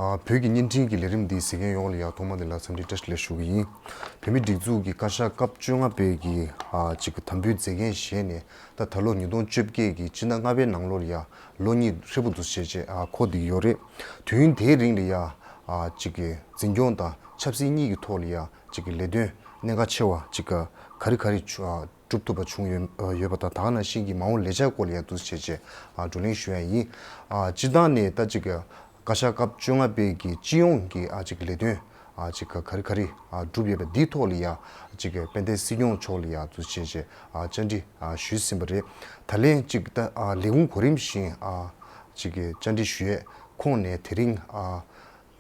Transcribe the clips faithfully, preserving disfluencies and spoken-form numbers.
ཨ། བོད་ཀྱི་བརྙན་འཕྲིན་གྱི་ལས་རིམ་འདི་གཟིགས་མཁན་ཡོངས་ལ་ཡང་ཐོག་མ་དེ་ལ་འཚམས་འདྲི་བཀྲ་ཤིས་བདེ་ལེགས་ཞུ་གི་ཡིན། བོད་མིའི་སྒྲིག་འཛུགས་ཀྱི་བཀའ་ཤག་སྐབས་བཅོ་ལྔ་པའི་གི་ཨ་ཅིག་དམ་འབུལ་མཛད་འགན་བཞེས་ནས་ད་ད་ལོ་ཉིས་སྟོང་བཅོ་བརྒྱད་ཀྱི་སྤྱི་ཟླ་ལྔ་པའི་ནང་ལོགས་ལ་ཡང་ལོ་གཉིས་ཧྲིལ་པོ་འདུག་བྱས་བྱས་ཨ་འཁོར་བསྡད་ཀྱི་ཡོད་རེད། དུས་ཡུན་དེའི་རིང་ལ་ཡང་ཨ་ཅིག་གི་འཛིན་སྐྱོང་དང་ཆབ་སྲིད་གཉིས་ཀྱི་ཐོག་ལ་ཡང་ཅིག་གི་ལས་དོན་གནད་འགག་ཆེ་བ་ཅིག་ག་ག་རེ་ག་རེ་བྱུང་ཨ། གྲུབ་ཐུབ་པ་བྱུང་ཡོད་ཡོད་པ་དང་ད་ག་ནང་བཞིན་གྱི་མ་འོངས་ལས་འཆར་སྐོར་ལ་ཡང་འདུག་བྱས་བྱས་ཨ་བགྲོ་གླེང་ཞུ་ཡ་ཡིན། ཨ་སྤྱིར་བཏང་ནས་ད་ཅིག་བཀའ་ཤག་སྐབས་བཅོ་ལྔ་པའི་གི་སྤྱི་ཡོངས་ཀྱི་ཨ་ཅིག་ལས་དོན་ཨ་ཅིག་ག་རེ་ག་རེ་ཨ་གྲུབ་ཡོད་པ་འདིའི་ཐོག་ལ་ཡང་ཅིག་དཔལ་ལྡན་སྲིད་སྐྱོང་མཆོག་ལ་ཡང་འདུག་བྱས་བྱས་ཨ་བཅར་འདྲི་ཨ་ཞུས་ཟིན་པ་རེད། ད་ལན་ཅིག་ད་ཨ་ལས་ཁུངས་གོ་རིམ་བཞིན་ཨ་ཅིག་བཅར་འདྲི་ཞུ་ཡས་ཁོངས་ནས་དེ་རིང་ཨ།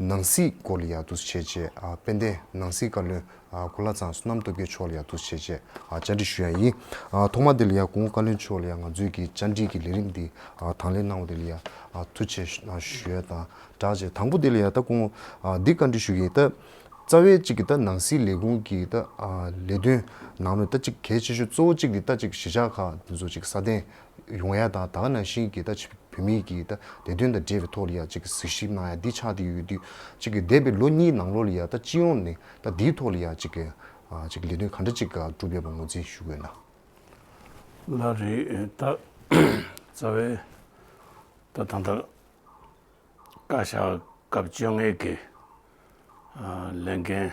ནང་སྲིད་སྐོར་ལ་ཡང་འདུག་བྱས་བྱས་ཨ་དཔལ་ལྡན་ནང་སྲིད་བཀའ་བློན་ཨ་གོ་ལ་ཚང་བསོད་ནམས་སྟོབས་རྒྱལ་མཆོག་ལ་ཡང་འདུག་བྱས་བྱས་ཨ་བཅར་འདྲི་ཞུ་ཡ་ཡིན། ཨ་ཐོག་མ་དེ་ལ་ཡང་གོང་བཀའ་བློན་མཆོག་ལ་ཡང་ང་ཚོའི་གི་བཅར་འདྲི་གི་ལས་རིམ་འདི་ཨ་དང་ལེན་གནང་བ་དེ་ལ་ཡང་ཨ་ཐུགས་རྗེ་ཆེ་ཞུ་ཡ་དང་སྦྲགས་བྱས་དང་པོ་དེ་ལ་ཡང་ད་གོང་ཨ་འདི་བཀའ་འདྲི་ཞུ་གི་ཡིན། ད་རྩ་བའི་གཅིག་གི་ད་ནང་སྲིད་ལས་ཁུངས་ཀྱི་ད་ཨ་ལས་དོན་ནང་ནས་ད་གཅིག་གལ་ཆེ་ཤོས་གཙོ་བོ་གཅིག་འདི་ད་གཅིག་གཞིས་ཆགས་ཁག་འདི་ཚོ་གཅིག་སྲ་བརྟན་ཡོང་ཡ་དང་ད་ག་ནང་བཞིན་གྱི་ད་ཅིག་བོད་མིའི་གི་ད་ལས་དོན་དང་འབྲེལ་བའི་ཐོག་ལ་ཡ་ཅིག་གཟིགས་ཞིབ་གནང་ཡ་འདི་ཆགས་བསྡད་ཡོད་དུས་ཅིག་གི་འདས་པའི་ལོ་གཉིས་ནང་ལོགས་ལ་ཡ་ད་སྤྱི་ཡོངས་ནས་ད་འདིའི་ཐོག་ལ་ཡ་ཅིག་གི་ཨ་ཅིག་ལས་དོན་ག་འདྲ་ཅིག་ག་གྲུབ་ཡོད་པ་ངོས་འཛིན་ཞུ་དགོས་ན། ལགས་རེད། ད་རྩ་བའི་ད་ད་ལྟ་བཀའ་ཤག་སྐབས་བཅོ་ལྔའི་གི་ཨ་ལས་འགན་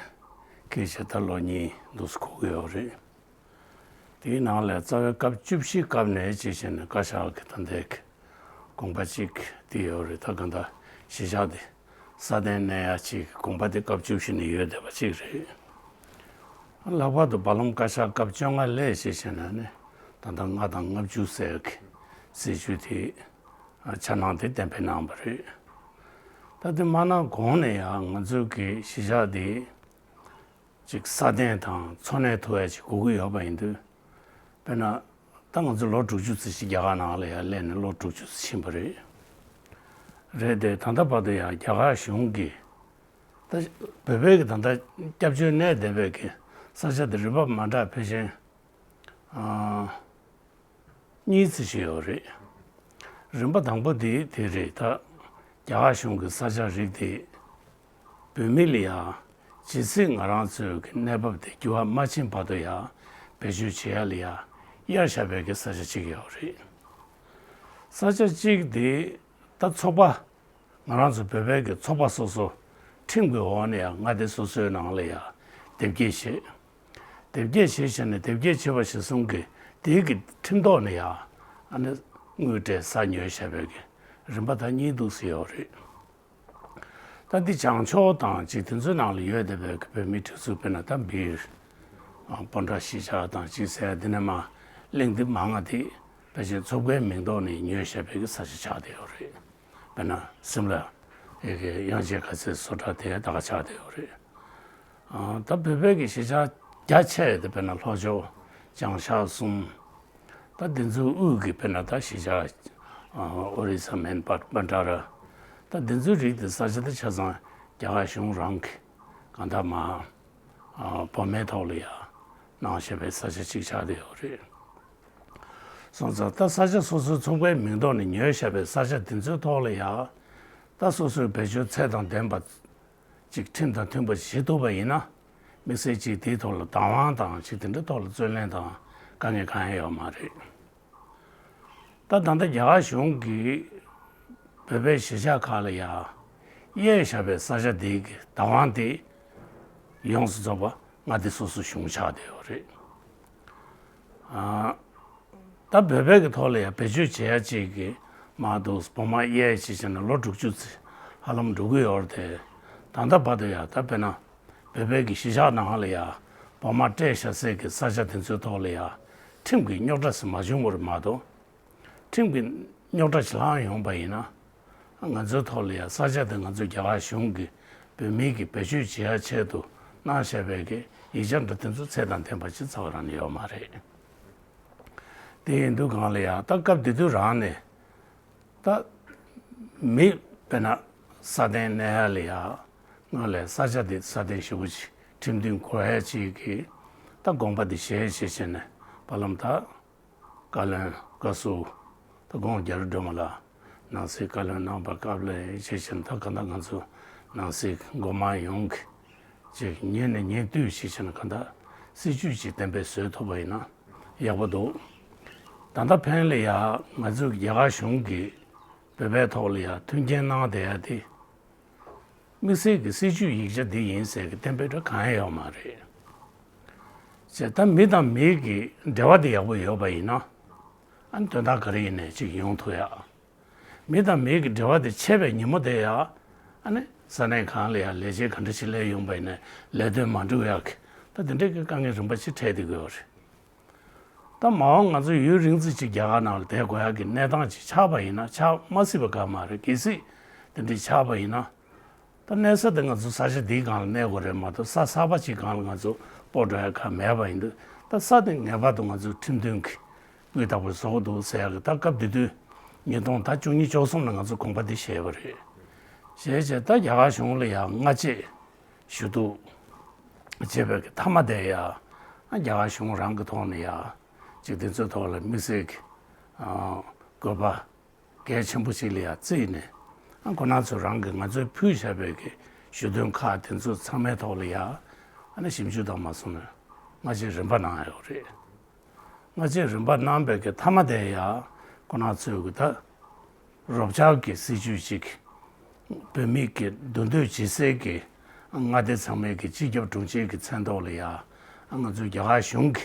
འཁྱེར་བྱས་ད་ལོ་གཉིས་འདུག་སེ་འཁོར་གི་ཡོད་རེད། དེའི་ནང་ལས་རྩ་བའི་སྐབས་བཅུ་བཞི་སྐབས་ནས་ཅིག་བྱས་ནས་བཀའ་ཤག་གི་ད་ལྟའི་གི་དགོངས་པ་གཅིག་དེ་ཡོད་རེད། ད་ག་འདྲ་གཞིས་ཆགས་དེ་སྲ་བརྟན་གནས་ཡ་ཅིག་དགོངས་པ་དེ་སྐབས་བཅུ་བཞི་ནས་ཡོད་བསྡད་པ་གཅིག་རེད། ལྷག་པར་དུ་བར་ལམ་བཀའ་ཤག་སྐབས་བཅོ་ལྔ་ལས་ཅིག་བྱས་ནས་ནི་ད་ལྟ་ལྔ་དང་ལྔ་བཅུ་ཟེར་གི་སྲིད་བྱུས་དེ་འཆར་སྣང་དེ་གཏན་འབེབས་གནང་བ་རེད། ད་དེ་མ་གནང་གོང་ནས་ཡང་ང་ཚོའི་གི་གཞིས་ཆགས་དེ་ཅིག་སྲ་བརྟན་དང་འཚོ་གནས་ཐུབ་ཡ་ཅིག་དགོས་ཀྱི་ཡོད་པ་ཡིན་དུས། དཔེར་ན། ད་ང་ཚོ་ལོ་དྲུག་ཅུ་ཙམ་ཞིག་རྒྱ་གར་ནང་ལ་ཡར་སླེབས་ནས་ལོ་དྲུག་ཅུ་ཙམ་ཕྱིན་པ་རེད། རེད་དེ་ད་ལྟ་བར་དུ་ཡང་རྒྱ་གར་གཞུང་གིས་ད་བོད་པའི་གི་ད་ལྟ་སྐྱབས་བཅོལ་གནས་བསྡད་པའི་གི་ས་ཆ་དེ་རིམ་པ་མ་འདྲ་ཕལ་ཆེར་ཨ་གཉིས་ཙམ་ཞིག་ཡོད་རེད། རིམ་པ་དང་པོ་དེ་དེ་རེད། ད་རྒྱ་གར་གཞུང་གི་ས་ཆ་རིགས་དེ། བོད་མི་ལ་ཡ། ཇི་སྲིད་ང་རང་ཚོའི་གི་གནས་བབ་དེ་འགྱུར་བ་མ་ཕྱིན་བར་དུ་ཡ། བེད་སྤྱོད་བྱེད་ཡ་ལ་ཡ། གཡར་བཞག་པའི་གི་ས་ཆ་གཅིག་ཡོད་རེད། ས་ཆ་གཅིག་དེ་ད་ཚོགས་པ། ང་རང་ཚོ་བོད་པའི་གི་ཚོགས་པ་སོ་སོ་ཁྲིམས་ཀྱི་འོག་ནས་ཡ་མངའ་སྡེ་སོ་སོའི་ནང་ལ་ཡ་དེབ་སྐྱེལ་བྱེད། དེབ་སྐྱེལ་བྱེད་བྱས་ནས་དེབ་སྐྱེལ་བྱས་པ་གཞིར་བཟུང་གི་དེའི་གི་ཁྲིམས་ཐོག་ནས་ཡ་ཨ་ནི་དངུལ་སྤྲད་ས་ཉོས་བཞག་པའི་གི་རིམ་པ་ད་གཉིས་འདུག་སེ་ཡོད་རེད། ད་འདི་བྱང་ཕྱོགས་དང་ཅིག་དེ་ཚོའི་ནང་ལ་ཡོད་བསྡད་པའི་བོད་མིའི་སྒྲིག་འཛུགས་དཔེར་ན་ད་སྦིར། སྤོན་ཊ་གཞིས་ཆགས་དང་ཅིག་ཟེར་ཡ་འདི་ནས་མར་གླེང་འདི་མང་ང་དེ་ཕལ་ཆེར་ཚོགས་པའི་མིང་ཐོག་ནས་ཉོས་བཞག་པའི་གི་ས་ཆ་ཆགས་བསྡད་ཡོད་རེད། དཔེར་ན་སིམ་ལ། ཡ་གི་དབྱངས་ཅན་དགའ་ཚལ་བཟོ་གྲྭ་དེ་ད་ག་ཆགས་བསྡད་ཡོད་རེད། ཨ་ད་བོད་པའི་གི་གཞིས་ཆགས་རྒྱ་ཆེ་དེ་དཔེར་ན་ལྷོ་ཕྱོགས་བྱང་ཤར་གསུམ། ད་འདི་ཚོའི་དབུས་ཀྱི་དཔེར་ན་ད་གཞིས་ཆགས་ཨ་ཨོ་རི་ས་མན་པ་བྷན་ཌ་ར། ད་འདི་ཚོའི་རིགས་དེ་ས་ཆ་དེ་ཆ་ཚང་རྒྱ་གར་གཞུང་རང་གི་གང་ལྟར་མ་ཨ་བོད་མིའི་ཐོག་ལ་ཡ་གནང་བཞག་པའི་ས་ཆ་གཅིག་ཆགས་བསྡད་ཡོད་རེད། སོང་ཙང་ད་ས་ཆ་སོ་སོའི་ཚོགས་པའི་མིང་ཐོག་ནས་ཉོས་བཞག་པའི་ས་ཆ་དེ་ཚོའི་ཐོག་ལ་ཡ། ད་སོ་སོའི་བེད་སྤྱོད་ཚད་དང་ལྡན་པ་ཅིག་ཁྲིམས་དང་མཐུན་པ་བྱེད་ཐུབ་པ་ཡིན་ན། དམིགས་བསལ་ཅིག་དེའི་ཐོག་ལ་བདག་དབང་དང་ཅིག་དེ་འདྲའི་ཐོག་ལ་རྩོད་ལེན་དང་དཀའ་ངལ་གང་ཡང་ཡོད་མ་རེད། ད་ད་ལྟ་རྒྱ་གར་གཞུང་གིས་བོད་པའི་གཞིས་ཆགས་ཁག་ལ་ཡ་གཡར་བཞག་པའི་ས་ཆ་དེའི་གི་བདག་དབང་དེ་ཡོངས་སུ་རྫོགས་པ་མངའ་སྡེ་སོ་སོའི་གཞུང་ཆགས་བསྡད་ཡོད་རེད། ཨ། ད་བོད་པའི་གི་ཐོག་ལ་ཡང་བེད་སྤྱོད་བྱེད་ཡ་ཅིག་གི་མ་འདུག་བོགས་མ་གཡར་ཡ་ཅིག་བྱས་ན་ལོ་དྲུག་ཅུ་ཙམ་ཧ་ལམ་འགྲོ་གི་ཡོད་རེད་དེ། ད་ལྟ་བར་དུ་ཡང་ད་དཔེར་ན་བོད་པའི་གི་གཞིས་ཆགས་ནང་ལ་ཡང་བོགས་མ་སྤྲད་བཞག་སའི་གི་ས་ཆ་དེ་ཚོའི་ཐོག་ལ་ཡང་ཁྲིམས་ཀྱི་རྙོག་དྲ་ཟེར་མ་བྱུང་བ་རེད་མ་གཏོགས། ཁྲིམས་ཀྱི་རྙོག་དྲ་ཞིག་ལངས་ཡོང་པ་ཡིན་ན། ང་ཚོའི་ཐོག་ལ་ཡང་ས་ཆ་དེ་ང་ཚོས་རྒྱ་གར་གཞུང་གིས་བོད་མིའི་གི་བེད་སྤྱོད་བྱེད་ཡ་ཆེད་དུ་གནང་བཞག་པའི་གི་ཡིག་ཆ་འདྲ་དེ་ཚོ་ཚད་དང་ལྡན་པ་ཅིག་རྩ་བ་རང་ནས་ཡོད་མ་རེད། དེ་ཡིན་དུས་སྒང་ལ་ཡང་ད་སྐབས་དེ་དུས་རང་ནས་ད་མི་དཔེར་ན་སྲ་བརྟན་གནས་ཡ་ལ་ཡང་སྔོན་ལ་ས་ཆ་དེ་སྲ་བརྟན་ཞེ་པོ་ཅིག་ཁྲིམས་མཐུན་དགོས་ཡ་ཅིག་གི་ད་དགོངས་པ་དེ་བཞེས་བྱས་བྱས་ནས་བར་ལམ་ད། བཀའ་བློན་བཀའ་ཟུར་ད་ཁོང་རྒྱ་རི་སྒྲོལ་མ་ལགས་ནང་སྲིད་བཀའ་བློན་གནང་བ་སྐབས་ལ་ཡིན་ཞེས་བྱས་ད་ག་ད་ང་ཚོ་ ནང་སྲིད་མགོ་དམངས་ཡོངས་ཀྱིས་ཅིག་ཉིན་ནས་ཉིན་བསྟུད་ཅིག་བྱས་ནས་གང་ལྟར་སྲིད་ཇུས་ཅིག་གཏན་འབེབས་བཟོས་ཐུབ་པ་ཡིན་ན་ཡག་པོ་འདུག་ད་ལྟ་ཕན་ལ་ཡ་ང་ཚོའི་རྒྱ་གར་གཞུང་གིས་བོད་པའི་ཐོག་ལ་ཡ་མཐུན་རྐྱེན་གནང་བསྡད་ཡ་དེ། དམིགས་བསལ་གྱི་སྲིད་ཇུས་ཡིག་ཆ་འདི་ཡིན་ཟེར་གྱི་གཏན་འབེབས་འདྲ་གང་ཡང་ཡོད་མ་རེད། བྱས་ད་མི་དང་མི་གི་འབྲེལ་བ་དེ་ཡག་པོ་ཡོད་པ་ཡིན་ན། ཨ་ནི་དོན་དག་ག་རེ་ཡིན་ནའི་ཅིག་ཡོང་ཐུབ་ཡ། མི་དང་མི་གི་འབྲེལ་བ་དེ་ཆད་པའི་ཉིན་མོ་དེ་ཡ། ཨ་ནི་ས་གནས་གང་ལ་ཡ་ལས་བྱེད་ག་འདྲ་ཞིག་སླེབས་ཡོང་པ་ཡིན་ནའི་ལས་དོན་མ་འགྲུབ་ཡ་གི་ད་དེ་འདྲའི་གི་དཀའ་ངལ་རིམ་པ་ཞིག་འཕྲད་བསྡད་ཀྱི་ཡོད་རེད། ད་མ་འོངས་ང་ཚོ་ཡུན་རིང་ཙམ་ཅིག་རྒྱ་གར་ནང་ལ་བསྡད་དགོས་ཡག་གི་གནས་སྟངས་ཅིག་ཆགས་པ་ཡིན་ན་ཆགས་མ་སྲིད་པ་གང་མ་རེད། གལ་སྲིད་དེ་འདྲ་ཆགས་པ་ཡིན་ན། ད་གནས་ས་དེ་ང་ཚོ་ས་ཆ་འདིའི་སྒང་ལ་གནས་དགོས་རེད་མ་གཏོགས་ས་གསར་པ་ཅིག་སྒང་ལ་ང་ཚོ་སྤོ་འགྲོ་ཡག་གང་མེད་པ་ཡིན་དུས་ད་ས་དེ་ངེས་པར་དུ་ང་ཚོའི་ཁྲིམས་མཐུན་གྱི་དབུས་བདག་པོས་བཟོ་དགོས་འདུག་ཟེར་ཡག་གི་ད་སྐབས་དེ་དུས་ཉིས་སྟོང་ད་བཅུ་གཉིས་བཅུ་གསུམ་ལ་ང་ཚོ་དགོངས་པ་འདི་བཞེས་པ་རེད། བཞེས་བྱས་ད་རྒྱ་གར་གཞུང་ལ་ཡང་སྔ་རྗེས་ཞུ་གཏུག་བྱས་པའི་གི་མཐའ་མ་དེ་ཡ། རྒྱ་གར་གཞུང་རང་གི་ཐོག་ནས་ཡ། ཅིག་དེ་ཚོའི་ཐོག་ལ་དམིགས་བསལ་གྱི་དགོས་པ་གལ་ཆེན་པོ་ཞིག་ལ་ཡ་བརྩིས་ནས། ཁོ་རང་ཚོ་རང་གི་ང་ཚོས་ཕུལ་བཞག་པའི་གི་ཞུ་དོན་ཁག་དེ་ཚོ་ཚང་མའི་ཐོག་ལ་ཡ། ཞིབ་འཇུག་དང་མ་སོང་ནས་སྔ་རྗེས་རིམ་པ་གནང་ཡོད་རེད། སྔ་རྗེས་རིམ་པ་གནང་པའི་གི་མཐའ་མ་དེ་ཡ། ཁོ་རང་ཚོས་གི་ད་རོབ་ཆགས་ཀྱི་སྲིད་ཇུས་ཅིག་བོད་མི་གི་མདུན་སྐྱོད་བྱེད་སའི་གི་མངའ་སྡེ་ཚང་མའི་གི་སྤྱི་ཁྱབ་དྲུང་ཆེ་གི་མཚན་ཐོག་ལ་ཡ། ང་ཚོ་རྒྱ་གར་གཞུང་གི་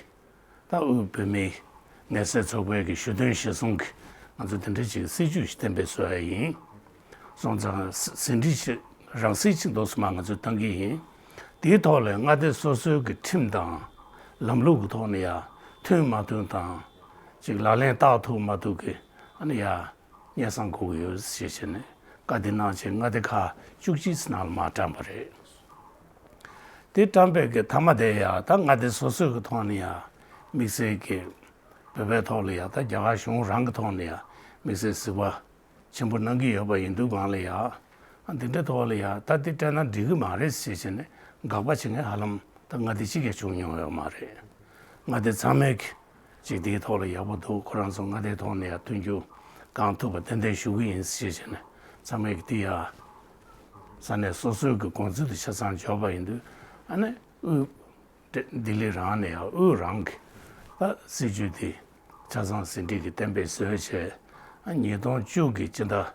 ད་དབུས་བོད་མིའི་མངའ་སྡེ་ཚོགས་པའི་གི་ཞུ་དོན་གཞིར་བཟུང་གི་ང་ཚོ་དེ་འདྲ་ཅིག་སྲིད་ཇུས་ཤིག་གཏན་འབེབས་བཟོ་ཡ་ཡིན། སོང་ཙང་ཟིན་བྲིས་ཤིག་རང་སྲིད་ཅིག་འདུག་སེ་མར་ང་ཚོས་བཏང་གི་ཡིན། དེའི་ཐོག་ལ་མངའ་སྡེ་སོ་སོའི་གི་ཁྲིམས་དང་ལམ་ལུགས་ཀྱི་ཐོག་ནས་ཡ་མཐུན་མ་མཐུན་དང་། ཅིག་ལག་ལེན་བསྟར་ཐུབ་མ་ཐུབ་ཀྱི་ཨ་ནི་ཡ་སྙན་སེང་དགོས་ཀྱི་ཡོད་ཞེས་བྱས་ནས་བཀའ་འདི་གནང་བྱས་མངའ་སྡེ་ཁག་བཅུ་གཅིག་ནང་ལ་མར་བཀྲམ་པ་རེད། དེ་བཀྲམ་པའི་གི་མཐའ་མ་དེ་ཡ་ད་མངའ་སྡེ་སོ་སོའི་གི་ཐོག་ནས་ཡ་དམིགས་བསལ་གྱི་བོད་པའི་ཐོག་ལ་ཡ་ད་རྒྱ་གར་གཞུང་རང་གི་ཐོག་ནས་ཡ་དམིགས་བསལ་གཟིགས་པ་ཆེན་པོ་གནང་གི་ཡོད་པ་ཡིན་དུས་སྒང་ལ་ཡ། ཨ་འདི་འདྲའི་ཐོག་ལ་ཡ་ད་འདི་སྤྲད་ན་འགྲིག་གི་མ་རེད་ཟེར་བྱས་ནས་དགག་པ་བྱེད་མཁན་ཧ་ལམ་ད་མངའ་སྡེ་གཅིག་ཀྱང་བྱུང་མྱོང་ཡོད་མ་རེད། མངའ་སྡེ་ཚང་མས་ཀྱི་ཅིག་དེའི་ཐོག་ལ་ཡག་པོ་འདུག་ཁོ་རང་ཚོ་མངའ་སྡེའི་ཐོག་ནས་ཡ་མཐུན་འགྱུར་གང་ཐུབ་པ་ཏན་ཏན་ཞུ་གི་ཡིན་ཟེར་བྱས་ནས་ཚང་མས་ཀྱི་འདི་ཡ་ས་གནས་སོ་སོའི་གི་དགོངས་ཚུལ་དེ་ཆ་ཚང་འཇོག་པ་ཡིན་དུས་ཨ་ནི་དབུས། ལྡི་ལི་རང་ནས་ཡང་དབུས་རང་གི་ད་སྲིད་ཇུས་དེ་ཆ་ཚང་ཟིན་བྲིས་ཀྱི་གཏན་འབེབས་བཟོས་བྱས། ཉིས་སྟོང་བཅུ་གི་སྤྱི་ཟླ་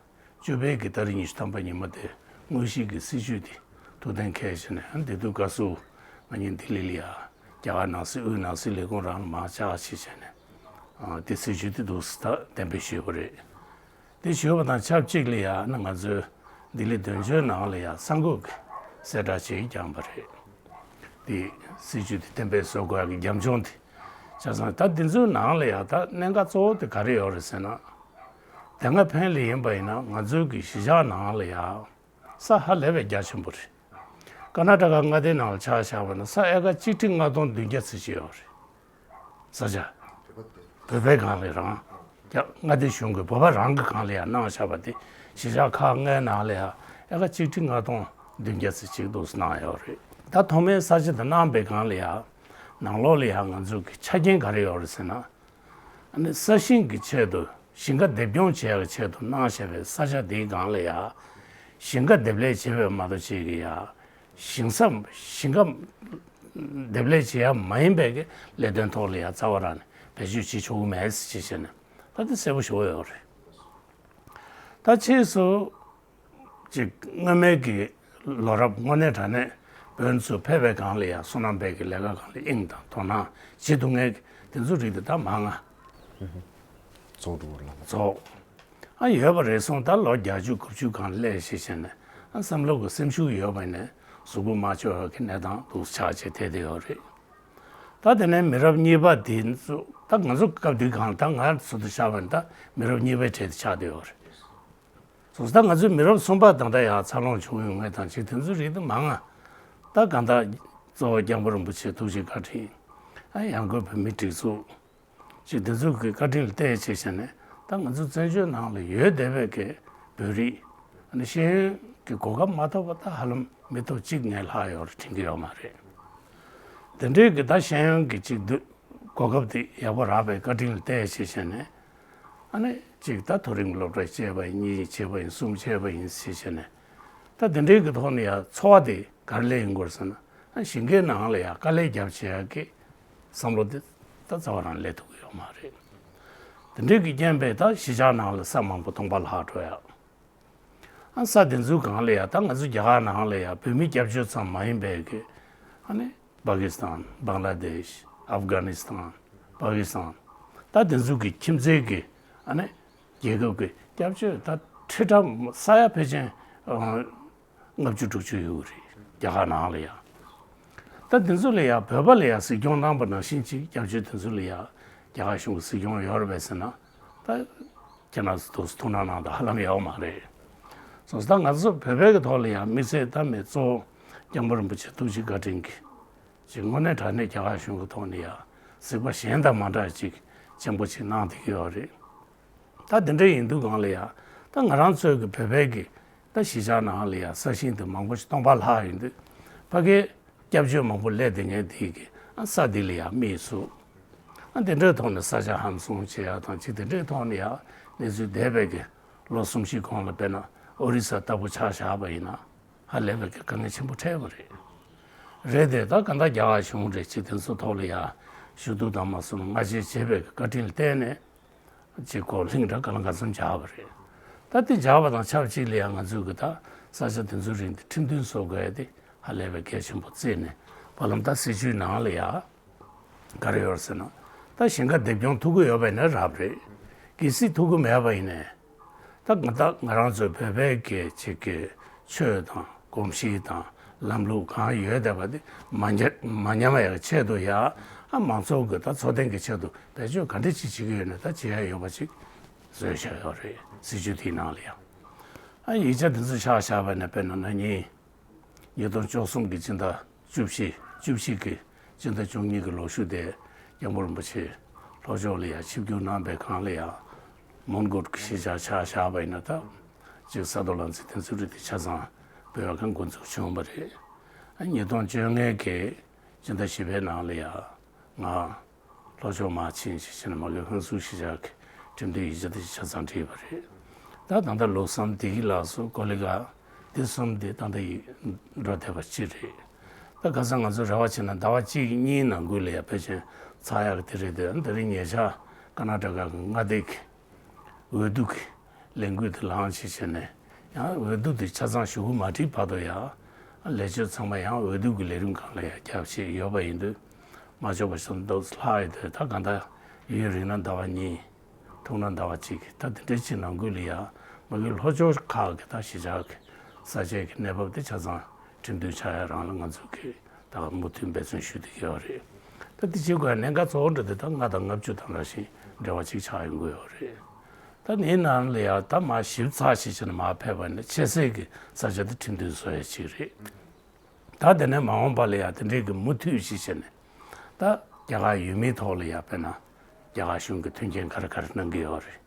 བཅུ་པའི་གི་ཏ་རིག་ཉི་ཤུ་ཐམ་པ་ཉིན་མོ་དེ་དངོས་གཞིའི་གི་སྲིད་ཇུས་དེ་ཐུགས་གཏན་འཁེལ་བྱས་ནས་དེ་དུས་སྐབས་སུ་ང་གཉིས་ལྡི་ལི་ལ་ཡ་རྒྱ་གར་ནང་སྲིད་དབུས་ནང་སྲིད་ལས་ཁུངས་རང་ལ་མར་བཅར་བྱས་བྱས་ནས་དེ་སྲིད་ཇུས་དེ་འདུག་སེ་ད་གཏན་འབེབས་ཞུས་པ་རེད། དེ་ཞུས་པ་དང་ཆབས་ཅིག་ལ་ཡ་ན་ང་ཚོའི་ལྡི་ལི་འདོན་ཆའི་ནང་ལ་ཡ་གསར་འགོད་ཀྱི་གསལ་བསྒྲགས་ཅིག་བསྐྱངས་པ་རེད། དེ་སྲིད་ཇུས་དེ་གཏན་འབེབས་བཟོ་དགོས་ཡ་གི་རྒྱབ་ལྗོངས་དེ་ཆ་ཚང་ད་འདི་ཚོའི་ནང་ལ་ཡ་ད་གནད་འགག་གཙོ་བོ་དེ་ག་རེ་ཡོད་རེད་ཟེར་ན། དེ་སྔ་ཕན་ལས་ཡིན་པ་ཡིན་ན་ང་ཚོའི་གི་གཞིས་ཆགས་ནང་ལ་ཡ་ས་ཧ་ལས་པའི་རྒྱ་ཆེན་པོ་རེད། ཀར་ནཱ་ཊ་ཀ་མངའ་སྡེའི་ནང་ལ་ཆ་བཞག་པ་ན་ས་ཨེ་ཀར་གཅིག་ཁྲི་ལྔ་སྟོང་བདུན་བརྒྱ་ཙམ་ཅིག་ཡོད་རེད། ས་ཆ། བོད་པའི་སྒང་ལ་རང་། རྒྱ་མངའ་སྡེ་གཞུང་གིས་བོད་པ་རང་གི་སྒང་ལ་ཡང་གནང་བཞག་པ་དེ་གཞིས་ཆགས་ཁག་ལྔའི་ནང་ལ་ཡང་ཨེ་ཀར་གཅིག་ཁྲི་ལྔ་སྟོང་བདུན་བརྒྱ་ཙམ་ཅིག་འདུག་སེ་གནང་ཡོད་རེད། ད་ཐོག་མའི་ས་ཆ་དེ་གནང་པའི་སྒང་ལ་ཡང་ནང་ལོགས་ལ་ཡང་ང་ཚོ་གི་ཆ་རྐྱེན་ག་རེ་ཡོད་རེད་ཟེར་ན། ཨ་ནི་ས་ཞིང་གི་ཆེད་དུ་ཞིང་ཁ་འདེབས་སྐྱོང་བྱེད་ཡག་ཆེད་དུ་གནང་བཞག་པའི་ས་ཆ་དེའི་སྒང་ལ་ཡང་ཞིང་ཁ་འདེབས་ལས་བྱེད་པའི་མ་གཏོགས་ཅིག་གི་ཡང་ཞིང་ས་ཞིང་ཁ་འདེབས་ལས་བྱེད་ཡ་མ་ཡིན་པའི་གི་ལས་དོན་ཐོག་ལ་ཡ་རྩ་བ་རང་ནས་བེད་སྤྱོད་བྱེད་ཆོག་གི་མེད་ཅེས་བྱས་ནས་ད་དེ་གསལ་པོ་ཞེ་པོ་ཡོད་རེད། ད་ཕྱིས་སུ་ཅིག་སྔོན་མའི་གི་ལོ་རབས་དངོས་གནས་དྲང་གནས་བོན་ཚོ་ཕེབས་པའི་སྒང་ལ་ཡ་བསོད་ནམས་པའི་གི་ལས་ཀ་སྒང་ལ་དབྱིངས་དང་དོ་སྣང་བྱེད་ཐུབ་མཁན་གི་དེ་ཚོ་རིགས་དེ་ད་མང་ང་། ཚོགས་སྒྲུབ་པ་ལ་ཚོགས། ཨ་ཡོད་པ་རེད་སོང་ད་ལོ་བརྒྱད་ཅུ་དགུ་བཅུ་སྒང་སླེབས་ཤེས་བྱས་ནས་ཨ་བསམ་བློ་གི་སེམས་ཤུགས་ཡོད་པ་ནས་གཟུགས་པོ་མ་ལྕོགས་ཡོད་ཀྱི་གནས་སྟངས་འདུག་ཆགས་བྱས་དེ་དེ་ཡོད་རེད། ད་དེ་ནས་མི་རབས་གཉིས་པ་དེ་ཚོ་ད་ང་ཚོ་སྐབས་དུས་སྒང་ད་ང་ཚོ་དུ་ཆགས་པ་ནི་ད་མི་རབས་གཉིས་པའི་གྲས་དུ་ཆགས་བསྡད་ཡོད་རེད། སོང་ཙང་ད་ང་ཚོའི་མི་རབས་གསུམ་པ་ད་ལྟ་ཡང་འཚར་ལོངས་བྱུང་ཡོང་ངེས་དང་ཅིག་དེ་ཚོ་རིགས་དུ་མང་ང་། ད་གང་ལྟར་གཙོ་བོ་སྐྱབས་མགོན་རིན་པོ་ཆེ་ཐུགས་རྗེ་བཀའ་དྲིན། ཨ་ཡང་སྒོས་བོད་མི་སྒྲིག་འཛུགས། ཅིག་དེ་ཚོ་གི་བཀའ་དྲིན་ལ་བརྟེན་བྱས་བྱས་ནས་ད་ང་ཚོ་བཙན་བྱོལ་ནང་ལ་ཡོད་བསྡད་པའི་གི་བོད་རིགས་ཨ་ནི་ཤེས་ཡོན་གྱི་གོ་སྐབས་མ་ཐོབ་པ་ད་ཧ་ལམ་མི་ཐོབ་གཅིག་ངས་ལྷག་ཡོད་རེད་དྲན་གྱི་ཡོད་མ་རེད། དེ་འདྲའི་གི་ད་ཤེས་ཡོན་གྱི་ཅིག་འདུ་གོ་སྐབས་དེ་ཡག་པོ་རག་པའི་བཀའ་དྲིན་ལ་བརྟེན་བྱས་བྱས་ནས་ཨ་ནི་ཅིག་ད་མཐོ་རིམ་སློབ་གྲྭ་བྱས་པ་ཡིན་གཉིས་བྱས་པ་ཡིན་གསུམ་བྱས་པ་ཡིན་ཟེར་བྱས་ནས་ ད་དེ་འདྲའི་གི་ཐོག་ནས་ཡ་འཚོ་བ་དེ་ག་རེ་ལས་ཡིན་དགོས་ཟེར་ན། ཨ་ཞིང་ཁའི་ནང་ལ་ཡ་དཀའ་ལས་རྒྱབ་བྱེད་ཡ་གི་བསམ་བློ་དེ་ད་རྩ་བ་རང་ལས་ཐུབ་ཀྱི་ཡོད་མ་རེད། དེ་འདྲའི་གི་རྐྱེན་པས་ད་གཞིས་ཆགས་ནང་ལ་ས་མང་པོ་སྟོང་པ་ལྷག་འགྲོ་ཡ། ཨ་ས་དེ་ཚོའི་སྒང་ལ་ཡ་ད་ང་ཚོ་རྒྱ་གར་ནང་ལ་ཡ་བོད་མི་སྐྱབས་བཅོལ་ཙམ་མ་ཡིན་པའི་གི་ཨ་ནི་པ་ཀི་སི་ཐན། བང་ལ་དེཤ། ཨབ་གྷ་ནི་སི་ཐན། པ་ཀི་སི་ཐན། ད་དེ་ཚོ་གི་ཁྱིམ་མཚེས་ཀྱི་ཨ་ནི་རྒྱལ་ཁབ་ཀྱི་སྐྱབས་བཅོལ་ད་ཁྲི་ཕྲག་ས་ཡ་ཕལ་ཆེར་ཨ་ལྔ་བཅུ་དྲུག་ཅུ་ཡོད་རེད་རྒྱ་གར་ནང་ལ་ཡ། ད་དེ་ཚོ་ལ་ཡ་བོད་པ་ལ་ཡ་གཟིགས་སྐྱོང་གནང་པ་ནང་བཞིན་ཅིག་སྐྱབས་བཅོལ་དེ་ཚོ་ལ་ཡ་རྒྱ་གར་གཞུང་གི་གཟིགས་སྐྱོང་ཡོད་རེད་པས་ཟེར་ན། ད་ཁྱེད་རང་ཚོ་ཐུགས་སྣང་གནང་དང་ཧ་ལམ་ཡོད་མ་རེད། སོང་ཙང་ད་ང་ཚོ་བོད་པའི་གི་ཐོག་ལ་ཡང་དམིགས་བསལ་ད་མེད་གཙོ་བོ་སྐྱབས་མགོན་རིན་པོ་ཆེ་ཐུགས་རྗེ་བཀའ་དྲིན་གྱིས་ཅིག་དངོས་གནས་དྲང་གནས་རྒྱ་གར་གཞུང་གི་ཐོག་ནས་ཡང་གཟིགས་པ་གཞན་དང་མ་འདྲ་ཅིག་ཆེན་པོ་ཅིག་གནང་བསྡད་ཀྱི་ཡོད་རེད། ད་དེ་འདྲ་ཡིན་དུས་སྒང་ལ་ཡང་ད་ང་རང་ཚོའི་གི་བོད་པའི་གི་ད་གཞིས་ཆགས་ནང་ལ་ཡང་ས་ཞིང་དེ་མང་པོ་ཞིག་སྟོང་པ་ལྷག་ཡོད་དུས་ཕ་གིའི་སྐྱབས་བཅོལ་མང་པོ་སླེབས་བསྡད་མཁན་དེ་གི་ཨ་ས་དེ་ལ་ཡང་མིས་སུ། ཨ་དེ་འདྲའི་ཐོག་ནས་ས་ཆ་ཧམ་བཟུང་བྱེད་ཡག་དང་ཅིག་དེ་འདྲའི་ཐོག་ནས་ཡང་གནས་ཚུལ་འདས་པའི་གི་ལོ་གསུམ་བཞི་གོང་ལ་དཔེར་ན་ཨོ་རི་ས་ལྟ་བུ་ཆ་བཞག་པ་ཡིན་ན་ཧ་ལས་པའི་གི་དཀའ་ངལ་ཆེན་པོ་འཕྲད་པ་རེད། རེད་དེ་ད་ག་འདྲ་རྒྱ་གར་གཞུང་རེད་ཅིག་དེ་ཚོ་ཐོག་ལ་ཡང་ཞུ་གཏུག་དང་མ་སོང་སྔ་རྗེས་བྱས་པའི་གི་བཀའ་དྲིན་ལ་བརྟེན་ནས། ཅིག་གོ་ལྷིང་འདྲ་ག་ལ་ག་ཚོད་འཇགས་པ་རེད། ད་དེ་འཇགས་པ་དང་ཆབས་ཅིག་ལ་ཡང་ང་ཚོས་གི་ད་ས་ཆ་དེ་ཚོའི་རིགས་འདི་ཁྲིམས་མཐུན་བཟོ་དགོས་ཡ་དེ་ཧ་ལས་པའི་གལ་ཆེན་པོ་བརྩིས་ནས་བར་ལམ་ད་སྲིད་བྱུས་ནང་ལ་ཡ་ག་རེ་ཡོད་ཟེར་ན། ད་ཞིང་ཁ་སྡེབ་སྐྱོང་ཐུབ་ཀྱི་ཡོད་པ་ཡིན་ན་རབ་རེད། གལ་སྲིད་ཐུབ་ཀྱི་མེད་པ་ཡིན་ནའི། ད་ང་ད་ང་རང་ཚོའི་བོད་པའི་གི་ཅིག་གི་ཆོས་དང་གོམས་གཤིས་དང་ལམ་ལུགས་གང་ཡོད་བསྡད་པ་དེ་མ་ཉམས་མ་ཉམས་ཡག་ཆེད་དུ་ཡ་ཨ་མང་ཚོགས་ཀྱི་ད་འཚོ་རྟེན་གྱི་ཆེད་དུ་བེད་སྤྱོད་ག་འདྲ་ཅིག་བྱེད་ཀྱི་ཡོད་ན་ད་བྱེད་ཡ་ཡོད་པ་ཅིག་བཟོས་བཞག་ཡོད་རེད་སྲིད་བྱུས་དེའི་ནང་ལ་ཡང་། ཨ་ཡིག་ཆ་དེ་ཚོ་ཆ་བཞག་པ་ན་དཔེར་ན་ན་ནིང་ཉིས་སྟོང་བཅུ་གསུམ་གྱི་སྤྱི་ཟླ་བཅུ་བཞི་བཅུ་བཞི་གི་སྤྱི་ཟླ་བཅུ་གཉིས་ཀྱི་ལོ་ཤུལ་དེ་སྐྱབས་མགོན་རིན་པོ་ཆེ་ལྷོ་ཕྱོགས་ལ་ཡང་ཆིབས་བསྒྱུར་གནང་པའི་སྒང་ལ་ཡང་མོན་གྷོ་གི་གཞིས་ཆགས་ཆ་བཞག་པ་ཡིན་ན་ད་ཅིག་ས་རྡོ་ལ་འཛིན་དེ་ཚོ་རིགས་དེ་ཆ་ཚང་བོད་པ་གང་འགོ་འཛུགས་བྱུང་བ་རེད། ཨ་ཉིས་སྟོང་བཅོ་ལྔ་གི་སྤྱི་ཟླ་བཞི་པའི་ནང་ལ་ཡང་ང་ལྷོ་ཕྱོགས་མར་ཕྱིན་ཞིག་བྱས་ནས་མ་གི་ཧོན་སུར་གཞིས་ཆགས་ཀྱི་ཁྲིམས་མཐུན་ཡིག་ཆ་དེ་ཆ་ཚང་བྲིས་པ་རེད། ད་ད་ལྟ་ལུགས་བསམ་བདེ་སྐྱིད་ལགས་སུ་ཀོ་ལི་ག་དེ་གསུམ་དེ་ད་ལྟ་ཡིག་འགྲོ་བསྡད་པ་ཅི་རེད། ད་ཁ་སང་ང་ཚོ་རེ་བ་བྱས་ན་ཟླ་བ་གཅིག་གཉིས་ནང་ཁུལ་ལ་ཡ་ཕལ་ཆེར་ཚར་ཡག་གི་དེ་རེད་དེ་ད་རིང་ཉེ་ཆར་ཀར་ནཱ་ཊ་ཀ་གི་མངའ་སྡེ་གི་འོས་བསྡུ་གི་ལས་འགུལ་དེ་ལངས་ཅིག་བྱས་ནས་ཡང་འོས་བསྡུ་དེ་ཆ་ཚང་ཞུ་གི་མ་བྲིས་བར་དུ་ཡང་ལས་བྱེད་ཚང་མ་ཡང་འོས་བསྡུ་གི་ལས་རིམ་སྒང་ལ་ཡང་རྒྱབ་བྱས་ཡོད་པ་ཡིན་དུས་མ་ལྕོགས་པ་ཞིག་འདུག་ལྷག་ཡོད་དུས་ད་གང་ལྟར་ཡུན་རིང་ན་ཟླ་བ་གཉིས། ཐུག་ན་ཟླ་བ་གཅིག་གི་ད་དེ་འདྲའི་ཅིག་ནང་ཁུལ་ལ་ཡ་མ་གི་ལྷོ་ཕྱོགས་ཁག་གི་ད་གཞིས་ཆགས་ཀྱི་ས་ཆའི་གི་གནས་བབ་དེ་ཆ་ཚང་ཁྲིམས་མཐུན་ཆགས་ཡ་རང་ལ་ང་ཚོ་གི་ད་མུ་མཐུད་འབད་བརྩོན་ཞུ་བསྡད་ཀྱི་ཡོད་རེད། ད་དེ་བྱེད་དགོས་ཡ་གནད་འགག་གཙོ་བོ་འདྲ་དེ་ད་ལྔ་དང་ལྔ་བཅུ་དང་འདྲ་ཞིང་འབྲེལ་བ་གཅིག་ཆགས་ཡོང་གི་ཡོད་རེད། ད་ནི་ནང་ལ་ཡ་ད་མ་ཞིབ་ཚགས་ཤིག་བྱས་ན་མ་ཕེབས་པ་ནི་ཆེ་སའི་གི་ས་ཆ་དེ་ཁྲིམས་མཐུན་བཟོ་ཡ་གཅིག་རེད། ད་དེ་ནས་མ་འོངས་པ་ལ་ཡང་དེ་འདྲའི་གི་མུ་མཐུད་ཞིག་བྱས་ནས་ད་རྒྱ་གར་ཡུལ་མིའི་ཐོག་ལ་ཡང་དཔེར་ན་རྒྱ་གར་གཞུང་གི་མཐུན་རྐྱེན་ག་རེ་ག་རེ་གནང་གི་ཡོད་རེད།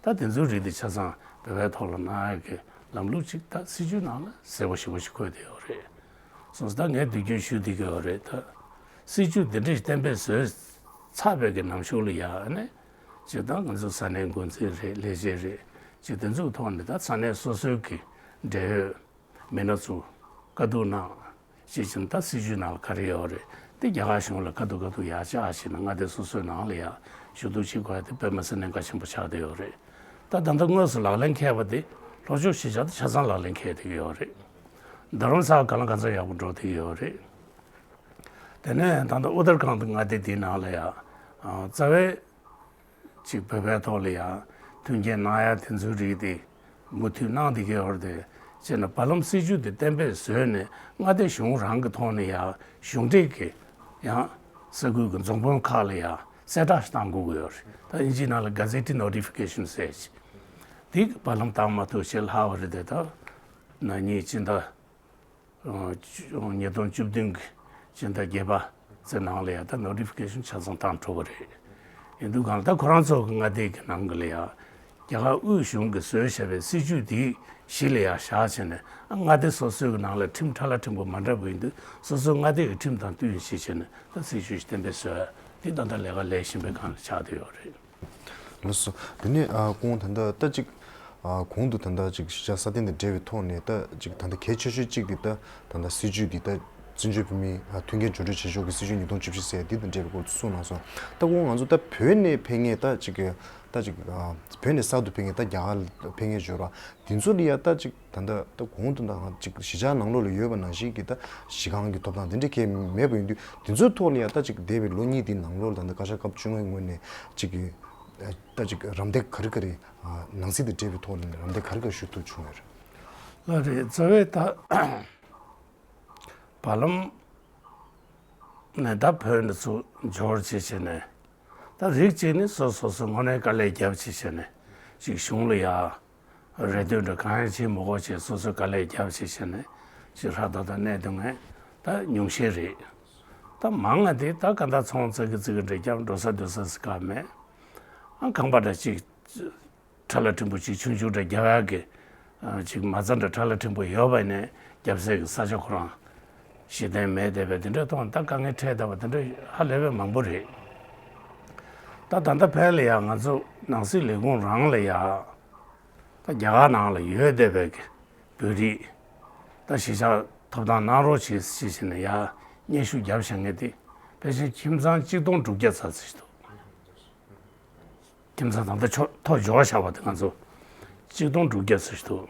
ད་དེ་ཚོའི་རིགས་དེ་ཆ་ཚང་བོད་པའི་ཐོག་ལ་གནང་ཡག་གི་ལམ་ལུགས་ཅིག་ད་སྲིད་ཇུས་ནང་ལ་གསལ་པོ་ཞེ་པོ་ཞིག་འཁོད་བསྡད་ཡོད་རེད། སོང་ཙང་ད་ངས་དུས་རྒྱུན་ཞུ་བསྡད་ཀྱི་ཡོད་རེད་ད། སྲིད་ཇུས་དེ་འདྲ་ཞིག་གཏན་འབེབས་བཟོས་ཚར་བའི་གི་ནང་གཞུག་ལ་ཡང་ནས་ཅིག་ད་ང་ཚོ་ས་གནས་འགོ་འཛིན་རེད་ལས་བྱེད་རེད་ཅིག་དེ་ཚོའི་ཐོག་ནས་ད་ས་གནས་སོ་སོའི་གི་འབྲེལ་ཡོད། མི་སྣ་ཚོ་བཀའ་བསྡུར་གནང་། ཞེས་བྱས་ན་ད་སྲིད་ཇུས་ནང་ལ་ག་རེ་ཡོད་རེད་དེ་རྒྱ་གར་གཞུང་ལ་བཀའ་བསྡུར་བཀའ་བསྡུར་ཡག་ཅག་བྱས་ན་མངའ་སྡེ་སོ་སོའི་ནང་ལ་ཡང་ཞུ་གཏུག་བྱེད་དགོས་ཡ་དེ་དཔེ་མི་སྲིད་གནད་འགག་ཆེན་པོ་ཆགས་བསྡད་ཡོད་རེད། ད་ད་ལྟ་དངོས་སུ་ལག་ལེན་འཁེལ་བ་དེ་ལྷོ་ཕྱོགས་གཞིས་ཆགས་དེ་ཆ་ཚང་ལག་ལེན་འཁེལ་བསྡད་ཀྱི་ཡོད་རེད། རྡ་རམ་ས་ལ་གང་ལ་གང་འཚམ་ཡག་པོ་འགྲོ་བསྡད་ཀྱི་ཡོད་རེད། དེ་ནས་ད་ལྟ་ཨུ་ཏར་ཁཱན་མངའ་སྡེ་དེའི་ནང་ལ་ཡང་རྩ་བའི། ཅིག་བོད་པའི་ཐོག་ལ་ཡང་མཐུན་རྐྱེན་གནང་ཡ་དེ་ཚོའི་རིགས་དེ་མུ་མཐུད་གནང་བསྡད་ཀྱི་ཡོད་རེད་དེ་བྱས་ན་བར་ལམ་སྲིད་ཇུས་དེ་གཏན་འབེབས་བཟོས་ནས་མངའ་སྡེ་གཞུང་རང་གི་ཐོག་ནས་ཡང་གཞུང་འབྲེལ་གྱི་ཡང་ས་ཁུལ་གྱི་རྫོང་དཔོན་ཁག་ལ་ཡང་གསལ་བསྒྲགས་ཤིག་བཏང་དགོས་ཀྱི་ཡོད་རེད། ད་དབྱིན་ཇིའི་ནང་ལ་ག་ཟེ་ཊི་ནོ་ཊི་ཕི་ཀེ་ཤན་ཟེར་ཅིག་དེ་བར་ལམ་བཏང་མ་ཐུབ་ཞེ་ལྷག་པ་རེད་དེ་ད་ན་ནིང་སྤྱི་ཟླ། ཉིས་སྟོང་བཅུ་བདུན་གྱི་སྤྱི་ཟླ་བརྒྱད་པ་ཙམ་ནང་ལ་ཡང་ད་ནོ་ཊི་ཕི་ཀེ་ཤན་ཆ་ཚང་བཏང་གྲུབ་པ་རེད། ཡིན་དུས་གང་ལ་ད་ཁོ་རང་ཚོ་གི་མངའ་སྡེ་གི་ནང་གི་ལ་ཡང་རྒྱ་གར་དབུས་གཞུང་གིས་བཟོས་བཞག་པའི་སྲིད་ཇུས་དེ་གཞི་ལ་ཡང་བཞག་བྱས་ནས་མངའ་སྡེ་སོ་སོའི་གི་ནང་ལ་ཁྲིམས་ཕྲ་ལ་ཕྲན་བུ་མ་འདྲ་བ་ཡིན་དུས་སོ་སོའི་མངའ་སྡེ་གི་ཁྲིམས་དང་བསྟུན་བྱས་བྱས་ནས་ད་སྲིད་ཇུས་ཤིག་གཏན་འབེབས་བཟོས་དེ་ད་ལྟ་ལས་ཀ་ལས་བཞིན་པའི་སྒང་ལ་ཆགས་བསྡད་ཡོད་རེད། ལགས་སོ། དེ་ནས་ཨ་ཁོང་ད་ལྟ་ད་ཅིག་ ཨ་གོང་དུ་ད་ལྟ་ཅིག་གཞིས་ཆགས་སྲ་བརྟན་དང་འབྲེལ་བའི་ཐོག་ནས་ད་ཅིག་ད་ལྟ་གལ་ཆེ་ཤོས་གཅིག་དེ་ད་ད་ལྟ་སྲིད་ཇུས་འདི་ད་བཙན་བྱོལ་བོད་མིའི་ཨ་མཐུན་རྐྱེན་སྦྱོར་སྤྲོད་བྱེད་ཕྱོགས་ཀྱི་སྲིད་ཇུས་ཉིས་སྟོང་བཅུ་བཞི་ཟེར་འདི་དང་འབྲེལ་བའི་སྐོར་དུ་གསུངས་གནང་སོང་། ད་ཁོང་ང་ཚོ་ད་བོད་ནས་ཕེབས་མཁན་ད་ཅིག་ད་ཅིག་ཨ་བོད་ནས་གསར་དུ་ཕེབས་མཁན་ད་རྒྱ་གར་ལ་ཕེབས་མཁན་འབྱོར་བ་འདི་ཚོ་ལ་ཡ་ད་ཅིག་ད་ལྟ་ད་གོང་དུ་ད་ཅིག་གཞིས་ཆགས་ནང་ལོགས་ལ་ཡོད་པ་ནང་བཞིན་གྱི་ད་གཞིས་ཁང་གི་ཐོབ་ཐང་དེ་འདྲ་གང་ཡང་མེད་པ་ཡིན་དུས་འདི་ཚོའི་ཐོག་ལ་ཡ་ད་ཅིག་འདས་པའི་ལོ་གཉིས་འདི་ནང་ལོགས་ལ་ད་ལྟ་བཀའ་ཤག་སྐབས་བཅོ་ལྔའི་ངོས་ནས་ཅིག་གི་ད་ཅིག་རམ་འདེགས་ག་རེ་ག་རེ་ནང་སྲིད་དང་འབྲེལ་བའི་ཐོག་ལ་རམ་འདེགས་ག་རེ་ག་རེ་ཞུ་ཐུབ་བྱུང་ཡོད་རེད། ལགས་རེད། རྩ་བའི་ད་བར་ལམ་ནས་ད་བོད་འདི་ཚོ་འབྱོར་བྱས་བྱས་ནས་ད་རིགས་གཅིག་ནི་སོ་སོ་སོ་དངོས་གནས་དཀའ་ལས་བརྒྱབ་བྱས་བྱས་ནས་ཅིག་གཞུང་ལ་ཡ་རེ་ལྟོས་འདྲ་གང་ཡང་བྱེད་མི་དགོས་བྱས་སོ་སོས་དཀའ་ལས་བརྒྱབ་བྱས་བྱས་ནས་ཅིག་ཧྲ་ཏག་ཏག་གནས་སྡོད་མཁན་ད་ཉུང་ཤས་རེད། ད་མང་ང་དེ་ད་ག་ད་ཚོང་ཙག་གི་ཙིག་གི་འདྲ་བརྒྱབ་འགྲོ་ས་སྡོད་ས་ཟིག་ག་མེད། ཨ་ཁང་པ་འདྲ་ཅིག་ཁྲ་ལ་ཕྲན་བུ་ཅིག་ཆུང་ཆུང་འདྲ་རྒྱབ་ཡག་གི་ཨ་ཅིག་མ་རྩ་འདྲ་ཁྲ་ལ་ཕྲན་བུ་ཡོད་པ་ནས་རྒྱབ་སའི་གི་ས་ཆ་ཁོ་རང་གཞི་རྟེན་མེད་བསྡད་པའི་དེ་འདྲ་མཐོང་ད་དཀའ་ངལ་འཕྲད་བསྡད་པ་དེ་འདྲ་ཧ་ལས་པའི་མང་པོ་རེད། ད་ད་ལྟ་ཕལ་ལ་ཡ་ང་ཚོ་ནང་སྲིད་ལས་ཁུངས་རང་ལ་ཡ་ད་རྒྱ་གར་ནང་ལ་ཡོད་བསྡད་པའི་གི་བོད་རིགས་ད་གཞིས་ཆགས་ཐོབ་ཐང་གནང་རོགས་བྱེད་ཟེར་བྱས་ནས་ཡ་སྙན་ཞུ་བརྒྱབ་བཞག་མཁན་དེ་ཕལ་ཆེར་ཁྱིམ་ཚང་གཅིག་སྟོང་དྲུག་བརྒྱ་ཙམ་ཟིག་འདུག་ཁྱིམ་ཚང་ད་ལྟ་ཆོ་ཐོ་འབྱོར་བཞག་པ་དེ་ང་ཚོ་གཅིག་སྟོང་དྲུག་བརྒྱ་ཙམ་ཞིག་འདུག་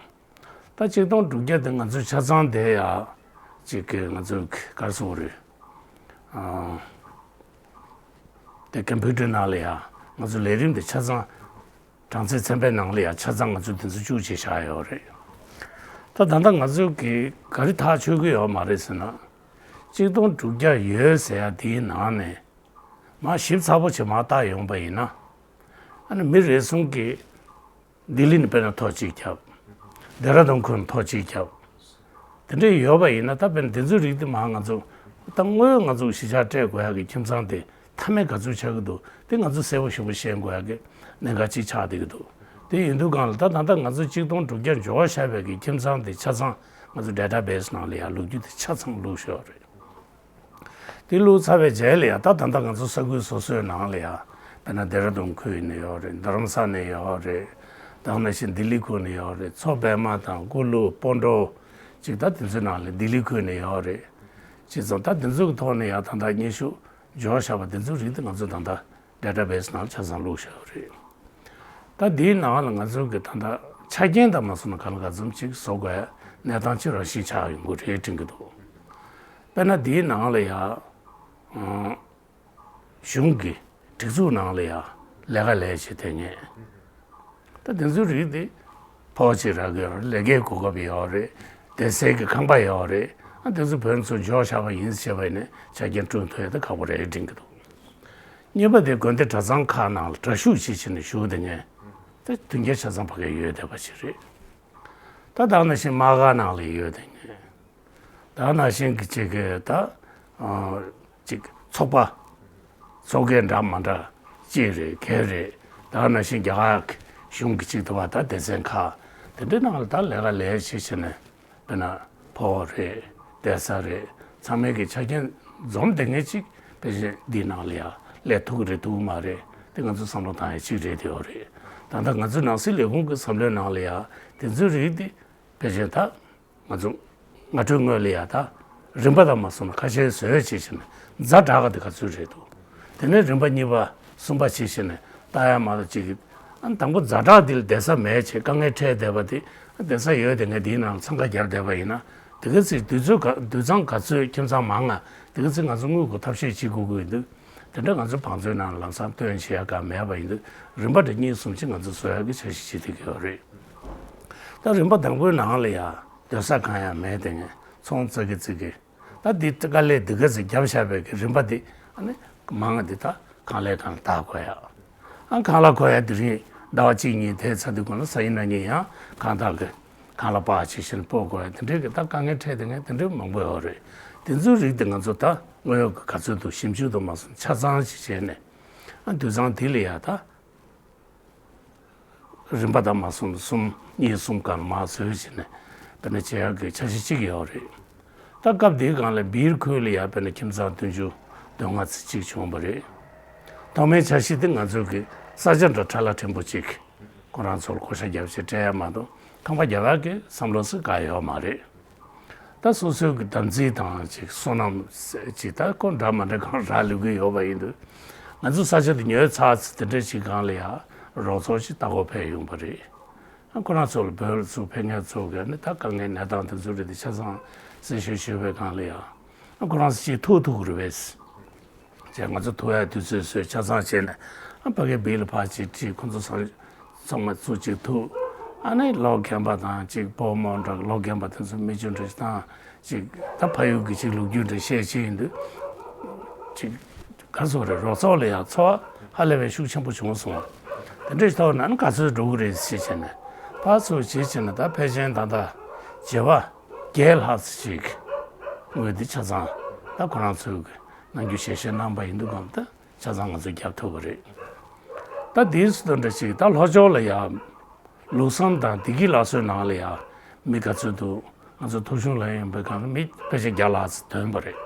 ད་གཅིག་སྟོང་དྲུག་བརྒྱ་དེ་ང་ཚོ་ཆ་ཚང་དེ་ཡ་གཅིག་གི་ང་ཚོ་ག་རེ་ཟེར་དགོས་རེད། ཨ་དེ་ཀམ་པུ་ཊར་ནང་ལ་ཡ་ང་ཚོ་ལས་རིམ་དེ་ཆ་ཚང་གྲངས་ཚད་ཚན་པའི་ནང་ལ་ཡ་ཆ་ཚང་ང་ཚོ་དེ་ཚོ་བཅུག་བྱས་བཞག་ཡོད་རེད། ད་ད་ལྟ་ང་ཚོ་གི་ག་རེ་ཐག་ཆོད་ཀྱི་ཡོད་མ་རེད་ཟེར་ན། གཅིག་སྟོང་དྲུག་བརྒྱ་ཡོད་ཟེར་ཡ་དེའི་ནང་ནས། མར་ཞིབ་ཚགས་པོ་བྱས་མར་བལྟ་ཡོང་པ་ཡིན་ན། ཨ་ནི་མི་རེ་ཟུང་གིས་ལྡི་ལི་ནས་དཔེར་ན་ཐོ་གཅིག་བརྒྱབ། ལྡེ་ར་ལྡུན་ཁུལ་ནས་ཐོ་གཅིག་བརྒྱབ། དེ་འདྲ་ཡོད་པ་ཡིན་ན་ད་དཔེར་ན་དེ་ཚོའི་རིགས་དེ་མར་ང་ཚོ་ད་དངོས་ཡོད་ང་ཚོ་གཞིས་ཆགས་སྤྲད་དགོས་ཡག་གི་ཁྱིམ་ཚང་དེ་མཐའ་མའི་ག་ཚོད་ཆགས་ཀྱི་འདུག་དེ་ང་ཚོ་གསལ་པོ་ཞེ་པོ་ཤེས་དགོས་ཡག་གི་གནད་འགག་ཅིག་ཆགས་བསྡད་ཀྱི་འདུག་དེ་ཡིན་དུས་སྒང་ལ་ད་ད་ལྟ་ང་ཚོ་གཅིག་སྟོང་དྲུག་བརྒྱ་འབྱོར་བཞག་པའི་གི་ཁྱིམ་ཚང་དེ་ཆ་ཚང་ང་ཚོ་ཌེ་ཊ་བེ་སི་ནང་ལ་ཡར་བླུག་རྒྱུ་དེ་ཆ་ཚང་བླུགས་ཤོག་རེད། དེ་བླུགས་ཚར་བའི་རྗེས་ལ་ཡང་ད་ད་ལྟ་ང་ཚོ་ས་ཁུལ་སོ་སོའི་ནང་ལ་ཡང་དཔེར་ན་ལྡེ་ར་ལྡུན་ཁུལ་ནས་ཡོད་རེད། རྡ་རམ་ས་ནས་ཡོད་རེད། ད་ག་ནང་བཞིན་ལྡི་ལི་ཁུལ་ནས་ཡོད་རེད། མཚོ་པདྨ་དང་ཀུ་ལུ་སྤོ་འབྲོག་ཅིག་ད་དེ་ཚོའི་ནང་ལ་ལྡི་ལི་ཁུལ་ནས་ཡོད་རེད། བྱས་ཙང་ད་དེ་ཚོའི་ཐོག་ནས་ཡང་ད་ལྟ་སྙན་ཞུ་འབྱོར་བཞག་པ་དེ་ཚོའི་རིགས་དེ་ང་ཚོ་ད་ལྟ་ཌེ་ཊ་བེ་སི་ནང་ཆ་ཚང་བླུགས་བཞག་ཡོད་རེད། ད་འདིའི་ནང་ལ་ང་ཚོ་གི་ད་ལྟ་ཆ་རྐྱེན་དང་མ་སོང་ན་གང་ལ་གང་འཚམ་ཅིག་བཟོ་དགོས་ཡ་གནས་སྟངས་ཅིག་རང་བཞིན་ཆགས་ཡོང་གི་རེད་དྲན་གྱི་འདུག་དཔེར་ན་འདིའི་ནང་ལ་ཡ། ཨང་། གཞུང་གི་སྒྲིག་འཛུགས་ནང་ལ་ཡ་ལས་ཀ་ལས་བྱེད་དེ་ངས། ད་དེ་ཚོའི་རིགས་དེ་ཕོགས་ཅིག་རག་གི་ཡོད་རེད། ལས་ཀའི་གོ་སྐབས་ཡོད་རེད། བསྡད་སའི་གི་ཁང་པ་ཡོད་རེད། ཨ་དེ་ཚོ་བོད་ཚོ་འབྱོར་བཞག་པ་ཡིན་ཟེར་བ་ཡིན་ན་ཆ་རྐྱེན་བསྐྲུན་ཐུབ་ཡ་ད་ཁག་པོ་རེད་དྲན་གྱི་འདུག་གཉིས་པ་དེ་དགོན་སྡེ་གྲྭ་ཚང་ཁག་ནང་ལ་དྲ་ཞུགས་བྱེད་བྱེད་ནས་བཞུགས་དེ་ངས་ད་མཐུན་རྐྱེན་ཆ་ཚང་ཕ་གིར་ཡོད་བསྡད་པ་ཞིག་རེད། ད་ད་ག་ནང་བཞིན་དམག་སྒར་ནང་ལ་ཡོད་དེ་ངས། ད་ག་ནང་བཞིན་གྱི་ཅིག་གི་ད་ཨ་ཅིག་ཚོགས་པ་ཚོགས་སྒེར་འདྲ་མ་འདྲ་ཅིག་རེད་གལ་རེད། ད་ག་ནང་བཞིན་རྒྱ་གར་གཞུང་གི་ཅིག་ཏུ་བ་ད་སྡེ་ཚན་ཁག་དེ་འདྲའི་ནང་ལ་ད་ལས་ཀ་ལས་བྱེད་བྱས་ནས་དཔེར་ན་ཕོགས་རེད། བསྡད་ས་རེད། ཚང་མའི་གི་ཆ་རྐྱེན་འཛོམས་བསྡད་མཁན་ཅིག་དཔེ་ཆ་འདིའི་ནང་ལ་ཡ་སླེབས་ཐུབ་ཀྱི་རེད་འདུག་མ་རེད། དེ་ང་ཚོ་བསམ་བློ་བཏང་ཡ་ཅིག་རེད་དེ་ཡོད་རེད། ད་ལྟ་ང་ཚོ་ནང་སྲིད་ལས་ཁུངས་ཀྱི་བསམ་བློའི་ནང་ལ་ཡ་དེ་ཚོའི་རིགས་དེ་ཕལ་ཆེར་ད། ང་ཚོ་སྔ་འགྱུར་སྔོན་ལ་ཡ་ད་རིམ་པ་དང་མ་སོང་ན་ཁ་ཤས་བཟོས་བྱས་བྱས་ནས་ཛ་དྲག་ག་དེ་ག་ཚོད་རེད་འདུག་དེ་ནས་རིམ་པ་གཉིས་པ་གསུམ་པ་བྱས་བྱས་ནས་ལྟ་ཡ་མ་གཏོགས་ཅིག་ཨ་དང་པོ་ཛ་དྲག་འདི་ལ་བསྡད་ས་མེད་བྱས་དཀའ་ངལ་འཕྲད་བསྡད་པ་དེ་བསྡད་ས་ཡོད་དེ་ངས་འདིའི་ནང་ལ་འཚང་ཁ་བརྒྱབ་བསྡད་པ་ཡིན་ན་དེ་ག་ཚོད་དུད་ཚོད་ག་དུད་ཚང་ག་ཚོད་ཁྱིམ་ཚང་མང་ང་དེ་ག་ཚོད་ང་ཚོ་དངུལ་གྱི་ཐབས་ཤེས་བྱེད་དགོས་ཀྱི་ཡོད་འདུག་དེ་འདྲ་ང་ཚོ་བང་མཛོད་ནང་ལ་ལམ་སང་བཏོན་བྱེད་ཡ་ག་མེད་པ་ཡིན་དུས་རིམ་པ་འདྲ་གཉིས་གསུམ་ཅིག་ང་ཚོ་བཟོ་ཡ་གི་འཆར་གཞི་བྱེད་བསྡད་ཀྱི་ཡོད་རེད། ད་རིམ་པ་དང་པོའི་ནང་ལ་ཡ་སྡོད་ས་གང་ཡང་མེད་དེ་ངས་ཚོང་ཙག་གི་ཙིག་གི་ད་འདི་དཀའ་ལས་འདི་ག་ཚོད་བརྒྱབ་བཞག་པའི་གི་རིམ་པ་འདི་ཨ་ནི་མང་ང་འདི་ད་ཁང་ལས་ཁང་ལ་བདག་དགོས་ཡ། ཨ་ཁང་གླ་དགོས་ཡ་དེ་རིང་ཟླ་བ་གཅིག་གཉིས་དེ་ཚར་དུས་གོང་ལ་སང་ཉིན་གནངས་ཉིན་ཡང་ཁང་བདག་གི་ཁང་གླ་པ་ཅིག་བཞིན་སྤོ་དགོས་ཡ་དེ་འདྲའི་གི་ད་དཀའ་ངལ་འཕྲད་དེ་ངས་དེ་འདྲའི་མང་པོ་ཡོད་རེད། དེ་ཚོའི་རིགས་དེ་ང་ཚོ་ད་དངོས་ཡོད་གི་ག་ཚོད་འདུག་ཞིབ་འཇུག་དང་མ་སོང་ཆ་ཚང་ཞིག་བྱས་ནས་ཨ་དུད་ཚང་དེ་ལ་ཡ་ད་རིམ་པ་དང་མ་སོང་གསུམ་གཉིས་གསུམ་གང་མ་བཟོས་བྱས་ནས་དཔེར་ན་བྱེད་ཡག་གི་འཆར་གཞི་གཅིག་ཡོད་རེད། ད་སྐབས་དེའི་སྒང་ལ་སྦིར་ཁུལ་ལ་ཡ་དཔེར་ན་ཁྱིམ་ཚང་བདུན་ཅུ་དོན་ལྔ་ཙམ་ཅིག་བྱུང་བ་རེད། ཐོག་མའི་འཆར་གཞི་དེ་ང་ཚོ་གི་ས་ཆ་འདྲ་ཁྲ་ལ་ཕྲན་བུ་ཅིག་ ཁོ་རང་ཚོར་བགོ་བཤའ་རྒྱབ་བྱས་སྤྲད་ཡ་མ་གཏོགས་ཁང་པ་རྒྱག་ཡག་གི་བསམ་བློ་ཟེར་ག་ཡོད་མ་རེད། ད་སོ་སོའི་གི་དམ་ཚིག་དང་ཅིག་བསོད་ནམས་ཟེར་ཅིག་ད་ཁོ་འདྲ་མ་འདྲ་གང་རག་ལུས་ཀྱི་ཡོད་པ་ཡིན་དུས། ང་ཚོ་ས་ཆ་དེ་ཉོས་ཚར་ཚེ་དེ་འདྲ་ཞིག་སྒང་ལ་ཡ་རོགས་ཚོགས་ཤིག་ལྟ་སྐོར་ཕེབས་ཡོང་པ་རེད། ཨ་ཁོ་རང་ཚོ་ལ་བོད་ལ་ཚུར་ཕེབས་མཁན་ཚོ་གི་ནི་ད་དཀའ་ངལ་གནས་སྟངས་དེ་ཚོ་རེད་དེ་ཆ་ཚང་གསལ་བཤད་ཞུས་པའི་སྒང་ལ་ཡ། ཨ་ཁོ་རང་ཚོ་ཅིག་ཐུག་ཐུག་གི་རེད་པས། ཅེས་ང་ཚོ་ཐུག་ཡ་དུས་ཚོད་བཟོས་ཆ་ཚང་བྱས་ནས་ཨ་ཕ་གིའི་བིལ་ཕར་ཅིག་བྲིས། ཁོ་ཚོ་ཚང་ཚང་མ་ཚུར་ཅིག་ཐུག་ཨ་ནི་ལོ་རྒན་པ་དང་ཅིག་བུ་མོ་འདྲ་ལོ་རྒན་པ་དེ་ཚོ་མི་རྒྱུ་འདྲ་ཞིག་དང་ཅིག་ད་ཕ་ཡུལ་གྱི་ཅིག་ལོ་རྒྱུས་འདྲ་བཤད་ཅིག་ཡིན་དུས་ཅིག་ག་ཚོད་རེད། རོགས་ཚོགས་ལ་ཡང་ཚོར་བ་ཧ་ལས་པའི་ཤུགས་ཆེན་པོ་བྱུང་སོང་། དེ་འདྲའི་ཐོག་ནས་ཨ་ནི་ག་ཚོད་འགྲོ་གི་རེད་ཟེར་བྱས་ནས་ཕར་ཚུར་བྱེད་བྱས་ནས་ད་ཕལ་ཆེར་ད་ལྟ་བྱེ་བ་བརྒྱད་ལྷག་ཙམ་ཅིག་དངུལ་འདི་ཆ་ཚང་ད་ཁོ་རང་ཚོས་གི་ནམ་རྒྱུན་ཞལ་བཞེས་གནང་པ་ཡིན་དུས་གམ་ད་ཆ་ཚང་ང་ཚོས་རྒྱབ་ཐུབ་པ་རེད། ད་དེའི་སུ་དང་འདྲ་ཞིག་ད་ལྷོ་ཕྱོགས་ལ་ཡ་ལུགས་བསམ་དང་བདེ་སྐྱིད་ལག་བཟོའི་ནང་ལ་ཡ་མི་ག་ཚོད་འདུག་ང་ཚོ་ཐོ་གཞུང་ལེན་ཡོང་པའི་སྒང་ལ་མི་ཕལ་ཆེར་བརྒྱ་ལྷག་ཙམ་ཐོན་པ་རེད།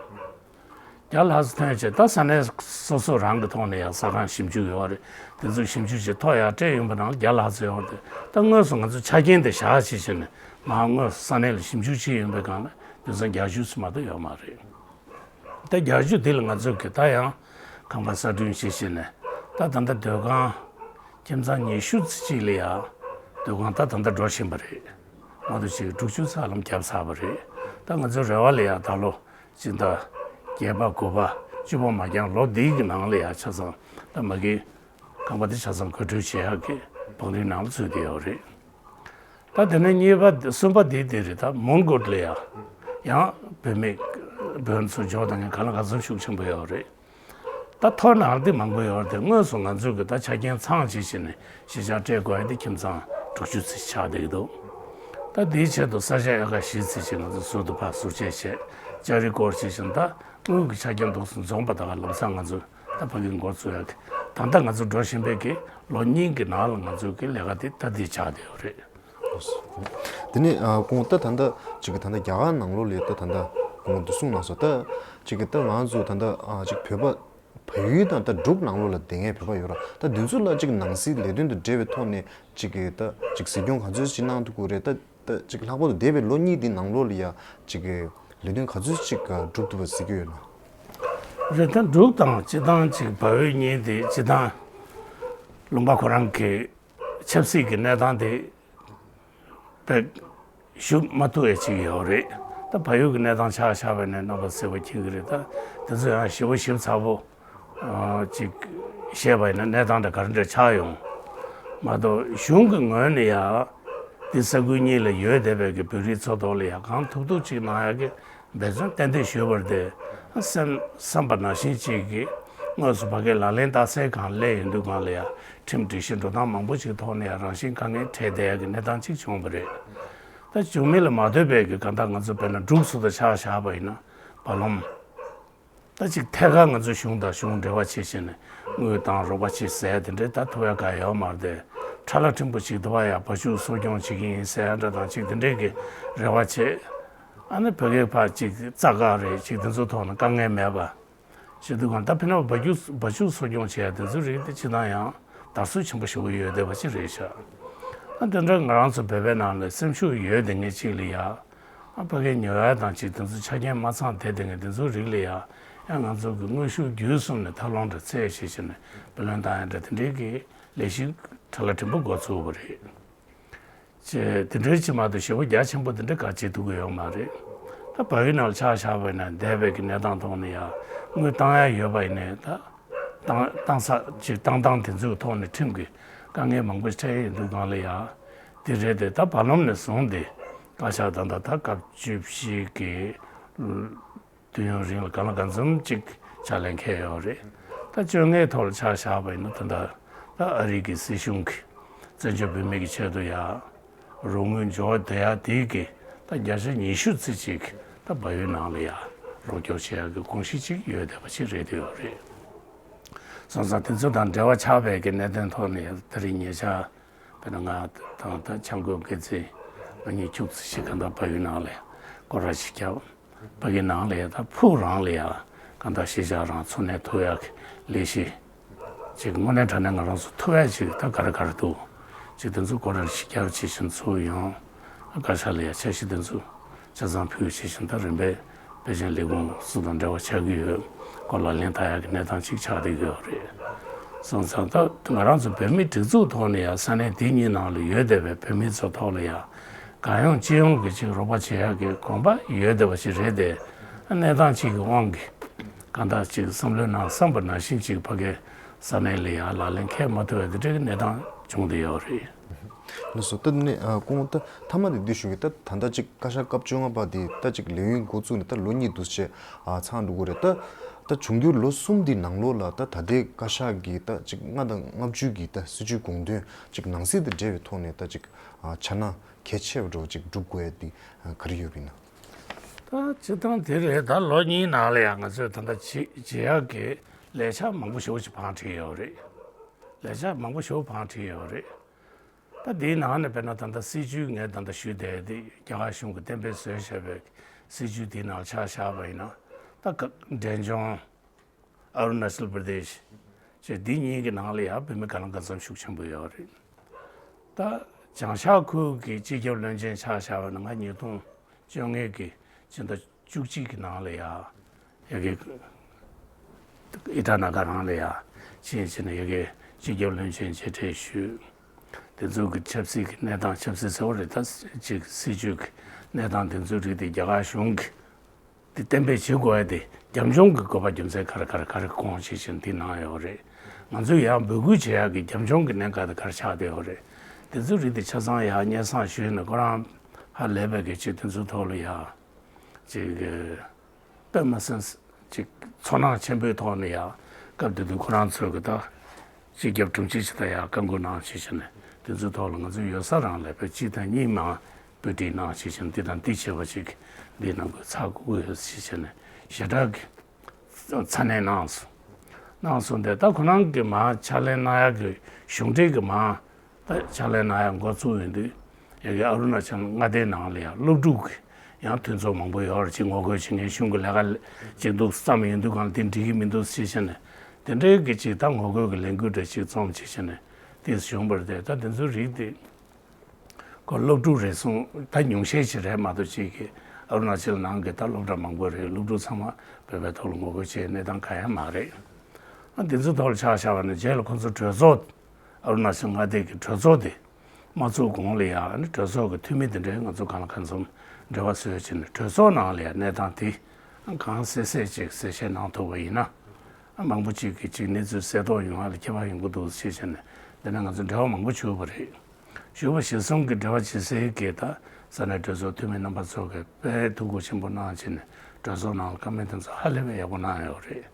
བརྒྱ་ལྷག་ཙམ་ཐོན་བྱས་ད་ས་གནས་སོ་སོ་རང་གི་ཐོག་ནས་ཡ་ཟ་ཁང་ཞིབ་འཇུག་ཡོད་རེད། དེ་ཚོ་ཞིབ་འཇུག་བྱས་ཐོ་ཡ་སྤྲད་ཡོང་པའི་ནང་ལ་བརྒྱ་ལྷག་ཙམ་ཡོད་རེད། ད་དངོས་སུ་ང་ཚོ་ཆ་རྐྱེན་དེ་བཞག་བྱས་བྱས་ནས་མར་དངོས་སུ་ས་གནས་ལ་ཞིབ་འཇུག་བྱས་ཡོང་པའི་སྒང་ལ་དེ་ཚོ་བརྒྱད་ཅུ་ཙམ་མ་གཏོགས་ཡོད་མ་རེད། ད་བརྒྱད་ཅུ་འདི་ལ་ང་ཚོས་གི་ད་ཡང་ཁང་པ་གསར་སྐྲུན་བྱེད་བཞིན་ནས་ད་ད་ལྟ་སྡོད་ཁང་ཁྱིམ་ཚང་ཉི་ཤུ་ཙམ་ཅིག་ལ་ཡ་སྡོད་ཁང་ད་ད་ལྟ་འགྲོ་བཞིན་པ་རེད། མ་གཏོགས་ཅིག་དྲུག་ཅུ་ཙམ་ལམ་བརྒྱབ་ཚར་བ་རེད། ད་ང་ཚོའི་རེ་བ་ལ་ཡ་ད་ལོ་ཅིག་ད་བརྒྱད་པ་དགུ་པ་བཅུ་པ་མ་འགྱངས་ལོ་འདིའི་གི་ནང་ལ་ཡ་ཆ་ཚང་ད་མ་གི་ཁང་པ་དེ་ཆ་ཚང་བཀོད་སྒྲིག་བྱེད་ཡག་གི་བང་རིམ་ནང་ལ་ཚུད་བསྡད་ཡོད་རེད། ད་དེ་ནས་གཉིས་པ་གསུམ་པ་དེ་དེ་རེད། ད་མོན་གྷོ་ལ་ཡ་ཡང་བུད་མེད་བུད་ཚོ་འཇོག་དང་ག་ལ་ག་ཚོད་ཤུགས་ཆེན་པོ་ཡོད་རེད། ད་ཐོ་ནང་དེ་མང་པོ་ཡོད་རེད། དངོས་སུ་ང་ཚོས་གི་ད་ཆ་རྐྱེན་ཚང་བྱེད་བྱས་ནས་གཞིས་ཆགས་སྤྲད་དགོས་ཡ་དེ་ཁྱིམ་ཚང་དྲུག་ཅུ་ཙམ་ཆགས་བསྡད་ཀྱི་འདུག་ད་དེའི་ཆེད་དུ་ས་ཆ་ཨེ་ཀར་བཞི་ཙམ་ཅིག་ང་ཚོས་ཟུར་དུ་ཕར་ཟུར་བཅད་བྱས་ལྕགས་རི་སྐོར་བྱེད་བཞིན་ད་དངུལ་གྱི་ཆ་རྐྱེན་འདུག་སེ་འཛོམས་པ་ད་ག་ལམ་སང་ང་ཚོས་ད་ཕ་གི་འགོ་བཙུགས་ཡ་གི་ད་ལྟ་ང་ཚོ་འགྲོ་བཞིན་པའི་གི་ལོ་གཉིས་ཀྱི་ནང་ལ་ང་ཚོའི་གི་ལས་ཀ་དེ་ད་དེ་ཆགས་བསྡད་ཡོད་རེད། དེ་ནས་ཨ་ཁོང་ད་ད་ལྟ་ཅིག་ད་ལྟ་རྒྱ་གར་ནང་ལོགས་ལ་ད་ད་ལྟ་ཁོང་དུ་གསུངས་གནང་སོང་། ད་ཅིག་ད་ང་ཚོ་ད་ལྟ་ཨ་ཅིག་བོད་པ་བལ་ཡུལ་དང་ད་འབྲུག་ནང་ལོགས་ལ་བསྡད་མཁན་བོད་པ་ཡོད་ར། ད་དེ་ཚོ་ལ་ཅིག་ནང་སྲིད་ལས་དོན་དང་འབྲེལ་བའི་ཐོག་ནས་ཅིག་ད་ཅིག་གཟིགས་སྐྱོང་ག་ཚོད་ཅིག་གནང་ཐུབ་ཀྱི་རེད། ད་ད་ཅིག་ལྷག་པར་དུ་འདས་པའི་ལོ་གཉིས་འདི་ནང་ལོགས་ལ་ཡ་ཅིག་ལས་དོན་ག་ཚོད་ཅིག་སྒྲུབ་ཐུབ་པ་གཟིགས་ཀྱི་ཡོད་ན། རེད། ད་འབྲུག་དང་སྤྱི་བཏང་ཅིག་བལ་ཡུལ་གཉིས་དེ་སྤྱི་བཏང་ལུང་པ་ཁོ་རང་གི་ཆབ་སྲིད་ཀྱི་གནས་སྟངས་དེ་དཔེ་ཞུ་མ་ཐུབ་ཡ་ཅིག་ཡོད་རེད། ད་བལ་ཡུལ་གྱི་གནས་སྟངས་ཆ་བཞག་པ་ཡིན་ན་རྣམ་པ་ཚོས་མཁྱེན་གྱི་རེད། ད་དེ་ཚོ་ཡང་ཞིབ་པོ་ཞིབ་ཚགས་པོ་ཨ་ཅིག་བཤད་པ་ཡིན་ན་གནས་སྟངས་དེ་ག་རེ་འདྲ་ཆགས་ཡོང་མ་གཏོགས་གཞུང་གི་ངོས་ནས་ཡ་འདི་ས་ཁུལ་གཉིས་ལ་ཡོད་བསྡད་པའི་གི་བོད་རིགས་ཚོ་ཐོག་ལ་ཡ་གང་ཐུབ་ཐུབ་ཅིག་གནང་ཡ་གི་འབད་བརྩོན་ཏན་ཏན་ཞུས་པ་རེད་དེ། སེམས་བསམ་པ་ནང་བཞིན་ཅིག་གིས་དངོས་སུ་ཕ་གིའི་ལག་ལེན་བསྟར་སའི་སྒང་སླེབས་ཡོང་དུས་སྒང་ལ་ཡང་ཁྲིམས་སྒྲིག་གཞི་འགྲོ་སྟངས་མང་པོ་ཅིག་ཐོག་ནས་ཡང་རང་བཞིན་དཀའ་ངལ་འཕྲད་བསྡད་ཡག་གི་གནས་སྟངས་ཅིག་བྱུང་བ་རེད། ད་བྱུང་མིན་ལ་མ་ལྟོས་པའི་གི་གང་ལྟར་ང་ཚོ་དཔེར་ན་འབྲུག་སུ་དང་ཆ་བཞག་པ་ཡིན་ན་བར་ལམ་ད་ཅིག་ཐད་ཀར་ང་ཚོ་གཞུང་དང་གཞུང་འབྲེལ་བ་བྱེད་བཞིན་ནས་དངུལ་དང་རོགས་པ་བྱེད་ཟེར་དེ་འདྲའི་ད་ཐུབ་ཡག་ག་ཡོད་མ་རེད་དེ། ཁྲ་ལ་ཕྲན་བུ་ཅིག་འདུག་པ་ཡ་བ་ཕྱུགས་གསོ་སྐྱོང་བྱེད་ཀྱི་ཡིན་ཟེར་ཡ་འདྲ་དང་ཅིག་དེ་འདྲའི་གི་རེ་བ་བྱེད། ཨ་ནི་བོད་སྐད་ཕར་ཅིག་རྩ་བཀག་རེད་ཅིག་དེ་ཚོ་ཐོག་ནས་དཀའ་ངལ་མེད་པ་བྱེད་དུས་གང་ལྟར་ཕན་ན་བ་རྒྱུ་བ་ཕྱུགས་གསོ་སྐྱོང་བྱེད་ཡ་དེ་ཚོ་རིགས་དེ་སྤྱི་དང་ཡང་དར་སྲོལ་ཆེན་པོ་ཞེ་པོ་ཡོད་བསྡད་པ་ཅིག་རེད་ཤག་ཨ་དེ་འདྲ་ང་རང་ཚོ་བོད་པའི་ནང་ལ་སེམས་ཤུགས་ཡོད་བསྡད་མཁན་ཅིག་ལ་ཡ་ཨ་ཕ་གིའི་ཉོ་ཡ་དང་ཅིག་དེ་ཚོ་ཆ་རྐྱེན་མ་ཚང་བསྡད་བསྡད་མཁན་དེ་ཚོ་རིགས་ལ་ཡ་ཡང་ང་ཚོ་གི་དངོས་ཤུགས་བརྒྱུད་གསུམ་ནས་ཐབས་ལམ་འདྲ་འཚོལ་བྱེད་བྱས་ནས་བུ་ལོན་བཏང་ཡ་འདྲ་དེ་འདྲའི་གི་ལས་གཞི་ཁྲ་ལ་ཕྲན་བུ་འགོ་ཚུགས་པ་རེད། ཅེས་དེ་འདྲའི་ཅིག་མ་གཏོགས་ཞེ་པོ་རྒྱ་ཆེན་པོ་དེ་འདྲ་ག་ཅིག་ཐུབ་ཀྱི་ཡོད་མ་རེད། ད་བལ་ཡུལ་ནང་ལ་ཆ་བཞག་པ་ཡིན་ན་འདས་པའི་གི་གནས་སྟངས་ཐོག་ནས་ཡ་དངུལ་བཏང་ཡ་ཡོད་པ་ཡིན་ནའི་ད་བཏང་བཏང་ས་ཅིག་བཏང་སྟངས་དེ་ཚོའི་ཐོག་ནས་ཁྲིམས་ཀྱི་དཀའ་ངལ་མང་པོ་འཕྲད་ཡོད་འདུག་སྒང་ལ་ཡ་དེ་རེད་དེ། ད་བར་ལམ་ནས་བཟུང་སྟེ་བཀའ་ཤག་ད་ལྟ་ད་སྐབས་བཅུ་བཞི་གི་དུས་ཡུན་རིང་ལ་གང་ལ་གང་འཚམ་ཅིག་ཕྱག་ལས་འཁེལ་ཡོད་རེད། ད་བཅོ་ལྔའི་ཐོག་ལ་ཆ་བཞག་པ་ཡིན་ན་ད་ལྟ་ད་ཨ་རི་གི་སྲིད་གཞུང་གིས་བཙན་བྱོལ་བོད་མི་གི་ཆེད་དུ་ཡ་རོགས་དངུལ་འབྱོར་བསྡད་ཡ་དེ་གི་ད་བརྒྱ་ཆ་ཉི་ཤུ་ཙམ་ཅིག་ད་བལ་ཡུལ་ནང་ལ་ཡ་རོགས་སྐྱོར་བྱེད་ཡ་གི་གོམས་གཤིས་ཅིག་ཡོད་བསྡད་པ་ཅིག་རེད་དེ་ཡོད་རེད། སོང་ཙང་དེ་ཚོ་དང་འབྲེལ་བ་ཆགས་པའི་གི་གནད་དོན་ཐོག་ནས་ད་རེས་ཉེ་ཆར་དཔེར་ན་ང་དང་ད་ཆང་གོས་དགེ་རྩེ་ང་གཉིས་ཁྱུག་ཙམ་ཞིག་གང་ལྟར་བལ་ཡུལ་ནང་ལ་སྐོར་ར་ཞིག་བརྒྱབ། ཕ་གི་ནང་ལ་ཡ་ད་ཕུགས་རང་ལ་ཡ་གང་ལྟར་གཞིས་ཆགས་རང་འཚོ་གནས་ཐུབ་ཡག་གི་ལས་གཞི་ཅིག་དངོས་གནས་དྲང་གནས་ང་རང་ཚོ་ཐུབ་ཡག་ཅིག་ད་ག་རེ་ག་རེ་འདུག་ཅིག་དེ་ཚོ་སྐོར་ར་ཞིག་རྒྱབ་བྱེད་བཞིན་ཚུར་ཡོང་། བཀའ་ཤག་ལ་ཡ་འཆར་གཞི་དེ་ཚོ་ཆ་ཚང་ཕུལ་བྱེད་བཞིན་ད་རིམ་པས་དཔེ་ཆ་ལས་ཁུངས་སུ་དང་འབྲེལ་བ་ཆགས་ཀྱི་ཡོད། སྐོར་ལ་ལན་བཏང་ཡག་གི་གནས་སྟངས་ཅིག་ཆགས་བསྡད་ཡོད་རེད། སོང་ཙང་ད་ང་རང་ཚོ་བོད་མིའི་སྒྲིག་འཛུགས་ཐོག་ནས་ཡ་ས་གནས་དེ་གཉིས་ནང་ལ་ཡོད་བསྡད་པའི་བོད་མི་ཚོ་ཐོག་ལ་ཡ་གང་ཡོང་ཅི་ཡོང་གི་ཅིག་རོགས་པ་བྱེད་ཡག་གི་དགོངས་པ་ཡོད་བསྡད་པ་ཞིག་རེད་དེ། གནས་སྟངས་ཅིག་གི་དབང་གིས་གང་ལྟར་ཅིག་བསམ་བློའི་ནང་བསམ་པ་ནང་བཞིན་ཅིག་ཕ་གའི་ས་གནས་ལ་ཡ་ལག་ལེན་འཁེལ་མ་ཐུབ་པའི་དེ་འདྲའི་གནས་སྟངས་བྱུང་བསྡད་ཡོད་རེད། ལགས་སོ། ད་ནི་ཨ་སྐུ་ངོ་ད་མཐའ་མ་དེ་འདི་ཞུ་གི། ད་ད་ལྟ་ཅིག་བཀའ་ཤག་སྐབས་བཅོ་ལྔ་པ་དེ་ད་ཅིག་ལས་ཡུན་འགོ་བཙུགས་ནས་ད་ལོ་གཉིས་འདུག་སེ་ཨ་ཚང་འགྲོ་གི་རེད། ད་ད་འབྱུང་འགྱུར་ལོ་གསུམ་འདི་ནང་ལོགས་ལ་ད་ད་ལྟའི་བཀའ་ཤག་གི་ད་ཅིག་ལྔ་དང་ལྔ་བཅུ་གི་ད་སྲིད་བྱུས་དགོངས་དོན་ཅིག་ནང་གསེས་དང་འབྲེལ་བའི་ཐོག་ནས་ད་ཅིག་ཨ་འཆར་སྣང་གལ་ཆེ་བ་འདྲ་བོ་ཅིག་སྒྲུབ་དགོས་ཡ་དེ་ཨ་ག་རེ་ཡོད་པ་ཡིན་ན། ད་སྤྱིར་བཏང་དེ་རེད། ད་ལོ་གཉིས་ནང་ལ་ཡང་ང་ཚོས་ད་ལྟ་བྱེད་བྱེད་ཡག་གི་ལས་འཆར་མང་པོ་ཞེ་པོ་ཅིག་བང་བསྒྲིགས་ཡོད་རེད། ལས་འཆར་མང་པོ་ཞེ་པོ་བང་བསྒྲིགས་ཡོད་རེད། ད་དེའི་ནང་ནས་དཔེར་ན་ད་ལྟ་སྲིད་བྱུས་ངས་ད་ལྟ་ཞུས་བསྡད་དེ་རྒྱ་གར་གཞུང་གིས་གཏན་འབེབས་བཟོས་བཞག་པའི་སྲིད་བྱུས་དེའི་ནང་ཆ་བཞག་པ་ཡིན་ན། ད་ག་འབྲས་ལྗོངས། ཨ་རུ་ན་ཅལ་པར་དེཤ་བཅས་འདི་གཉིས་ཀྱི་ནང་ལ་ཡང་བོད་མི་གང་ལ་གང་འཚམ་ཤུགས་ཆེན་པོ་ཡོད་རེད། ད་བྱང་ཤར་ཁུལ་གྱི་སྤྱི་ཁྱབ་བློན་ཆེན་ཆ་བཞག་པ་ན་ང་ཉིས་སྟོང་བཅོ་ལྔ་གི་ཕྱི་ཟླ་བཅུ་གཅིག་གི་ནང་ལ་ཡ་ཡ་གི་ཨི་ཊ་ན་གྷར་རང་ལ་ཡ་ཕྱིན་ཕྱིན་ནས་ཡ་གི་སྤྱི་ཁྱབ་བློན་ཆེན་མཇལ་འཕྲད་ཞུས། དེ་ཚོ་གི་ཆབ་སྲིད་ཀྱི་གནས་སྟངས། ཆབ་སྲིད་ཟེར་བ་རེད། ད་ཅིག་སྲིད་བྱུས་ཀྱི་གནས་སྟངས་དེ་ཚོའི་རིགས་དེ་རྒྱ་གར་གཞུང་གིས་དེ་གཏན་འབེབས་བྱེད་དགོས་ཡ་དེ་རྒྱབ་ལྗོངས་ཀྱི་དགོས་པ་རྒྱུ་མཚན་ག་རེ་ག་རེ་ག་རེ་དགོངས་བྱས་བཞིན་དེ་གནང་ཡོད་རེད། ང་ཚོས་ཡང་འབོད་སྐུལ་བྱེད་ཡག་གི་རྒྱབ་ལྗོངས་ཀྱི་གནད་འགག་དེ་ག་རེ་ཆགས་བསྡད་ཡོད་རེད། དེ་ཚོའི་རིགས་དེ་ཆ་ཚང་ཡང་སྙན་སེང་ཞུས་ནས་ཁོ་རང་ཧ་ལས་པའི་གི་ཅིག་དེ་ཚོའི་ཐོག་ལ་ཡང་ཅིག་གི་དཔེ་མ་སྲིད་ཅིག་ཚོར་སྣང་ཆེན་པོའི་ཐོག་ནས་ཡང་སྐབས་དེ་དུས་ཁོ་རང་ཚོས་གི་ད་སྤྱི་ཁྱབ་དྲུང་ཆེ་ཞིག་དང་ཡང་བཀའ་འགུག་གནང་བྱས་བྱས་ནས་དེ་ཚོའི་ཐོག་ལ་ང་ཚོས་ཡོད་ས་རང་ལས་དཔེ་གཅིག་དང་གཉིས་མ་བཀོད་སྒྲིག་གནང་བྱས་བྱས་ནས་འདི་དང་འདི་བྱས་པ་ཞིག་འདི་ནང་གི་ཚགས་འགུག་ཡོད་བྱས་བྱས་ནས་ཞེ་དྲག་གི་ཚ་ནན་གནང་སོང་། གནང་སོང་སྟེ་ད་ཁོ་རང་གི་མར་ཕྱག་ལས་གནང་ཡག་གི་གཞུང་འབྲེལ་གི་མར་ད་ཕྱག་ལས་གནང་ཡག་འགོ་བཙུགས་ཡོང་དུས་ཡ་གི་ཨ་རུ་ན་ཅལ་མངའ་སྡེའི་ནང་ལ་ཡང་སློབ་ཕྲུག་གི་ཡང་མཐུན་ཚོགས་མང་པོ་ཡོད་རེད། ཅིག་ངོ་རྒོལ་བྱེད་མཁན་གཞུང་གི་ལས་ཀ་ལས་ཅིག་འདུག་བསམ་ཡོང་དུས་གང་ལ་དེ་འགྲིག་གི་མི་འདུག་ཟེར་བྱས་ནས་དེ་འདྲའི་གི་ཅིག་ད་ངོ་རྒོལ་གི་ལས་འགུལ་འདྲ་ཅིག་རྩོམ་བྱས་བྱས་ནས་དེ་བྱུང་བ་རེད། ད་དེ་ཚོའི་རིགས་དེ་ཁོ་སློབ་ཕྲུག་རེ་ཟུང་ད་ཉུང་ཤས་ཤིག་རེད་མ་གཏོགས་ཅིག་གི་ཨ་རུ་ན་ཅལ་ནང་གི་ད་སློབ་གྲྭ་མང་པོ་རེད། སློབ་ཕྲུག་ཚང་མ་བོད་པའི་ཐོག་ལ་ངོ་རྒོལ་བྱེད་གནས་སྟངས་གང་ཡང་མ་རེད། ཨ་དེ་ཚོའི་ཐོག་ལ་ཆ་བཞག་པ་ན་རྗེས་ལ་ཁོ་ཚོ་གྲོས་ཚོགས། ཨ་རུ་ན་ཅལ་མངའ་སྡེ་གི་གྲོས་ཚོགས་དེ་མ་ཚུགས་གོང་ལ་ཡང་ཨ་ནི་གྲོས་ཚོགས་ཀྱི་འཐུས་མི་དེ་འདྲས་ང་ཚོ་གང་ལ་གང་འཚམ་འབྲེལ་བ་བཟོས་བྱས་ནས་གྲོས་ཚོགས་ནང་ལ་ཡང་གནས་སྟངས་དེ་གང་གསལ་གསལ་ཅིག་གསལ་བཤད་གནང་ཐུབ་པ་ཡིན་ན། ཨ་མང་པོ་ཅིག་གིས་ཅིག་གནས་ཚུལ་གསལ་རྟོགས་ཡོང་ཡ་ལ་ཁྱད་པར་ཡོང་གི་འདུག་ཅེས་བྱས་ནས་འདི་ནས་ང་ཚོ་འབྲེལ་བ་མང་པོ་བྱུང་བ་རེད། བཞུགས་པ་ཞེ་གསུམ་གྱི་འབྲེལ་བ་བྱེད་སའི་གི་ད་ས་གནས་གྲོས་ཚོགས་འཐུས་མི་རྣམ་པ་ཚོ་གིས་དཔེ་ཐུགས་ཁུར་ཆེན་པོ་གནང་བྱས་ནས་གྲོས་ཚོགས་ནང་ལ་བཀའ་མོལ་དེ་ཚོ་ཧ་ལས་པའི་ཡག་པོ་གནང་ཡོད་རེད།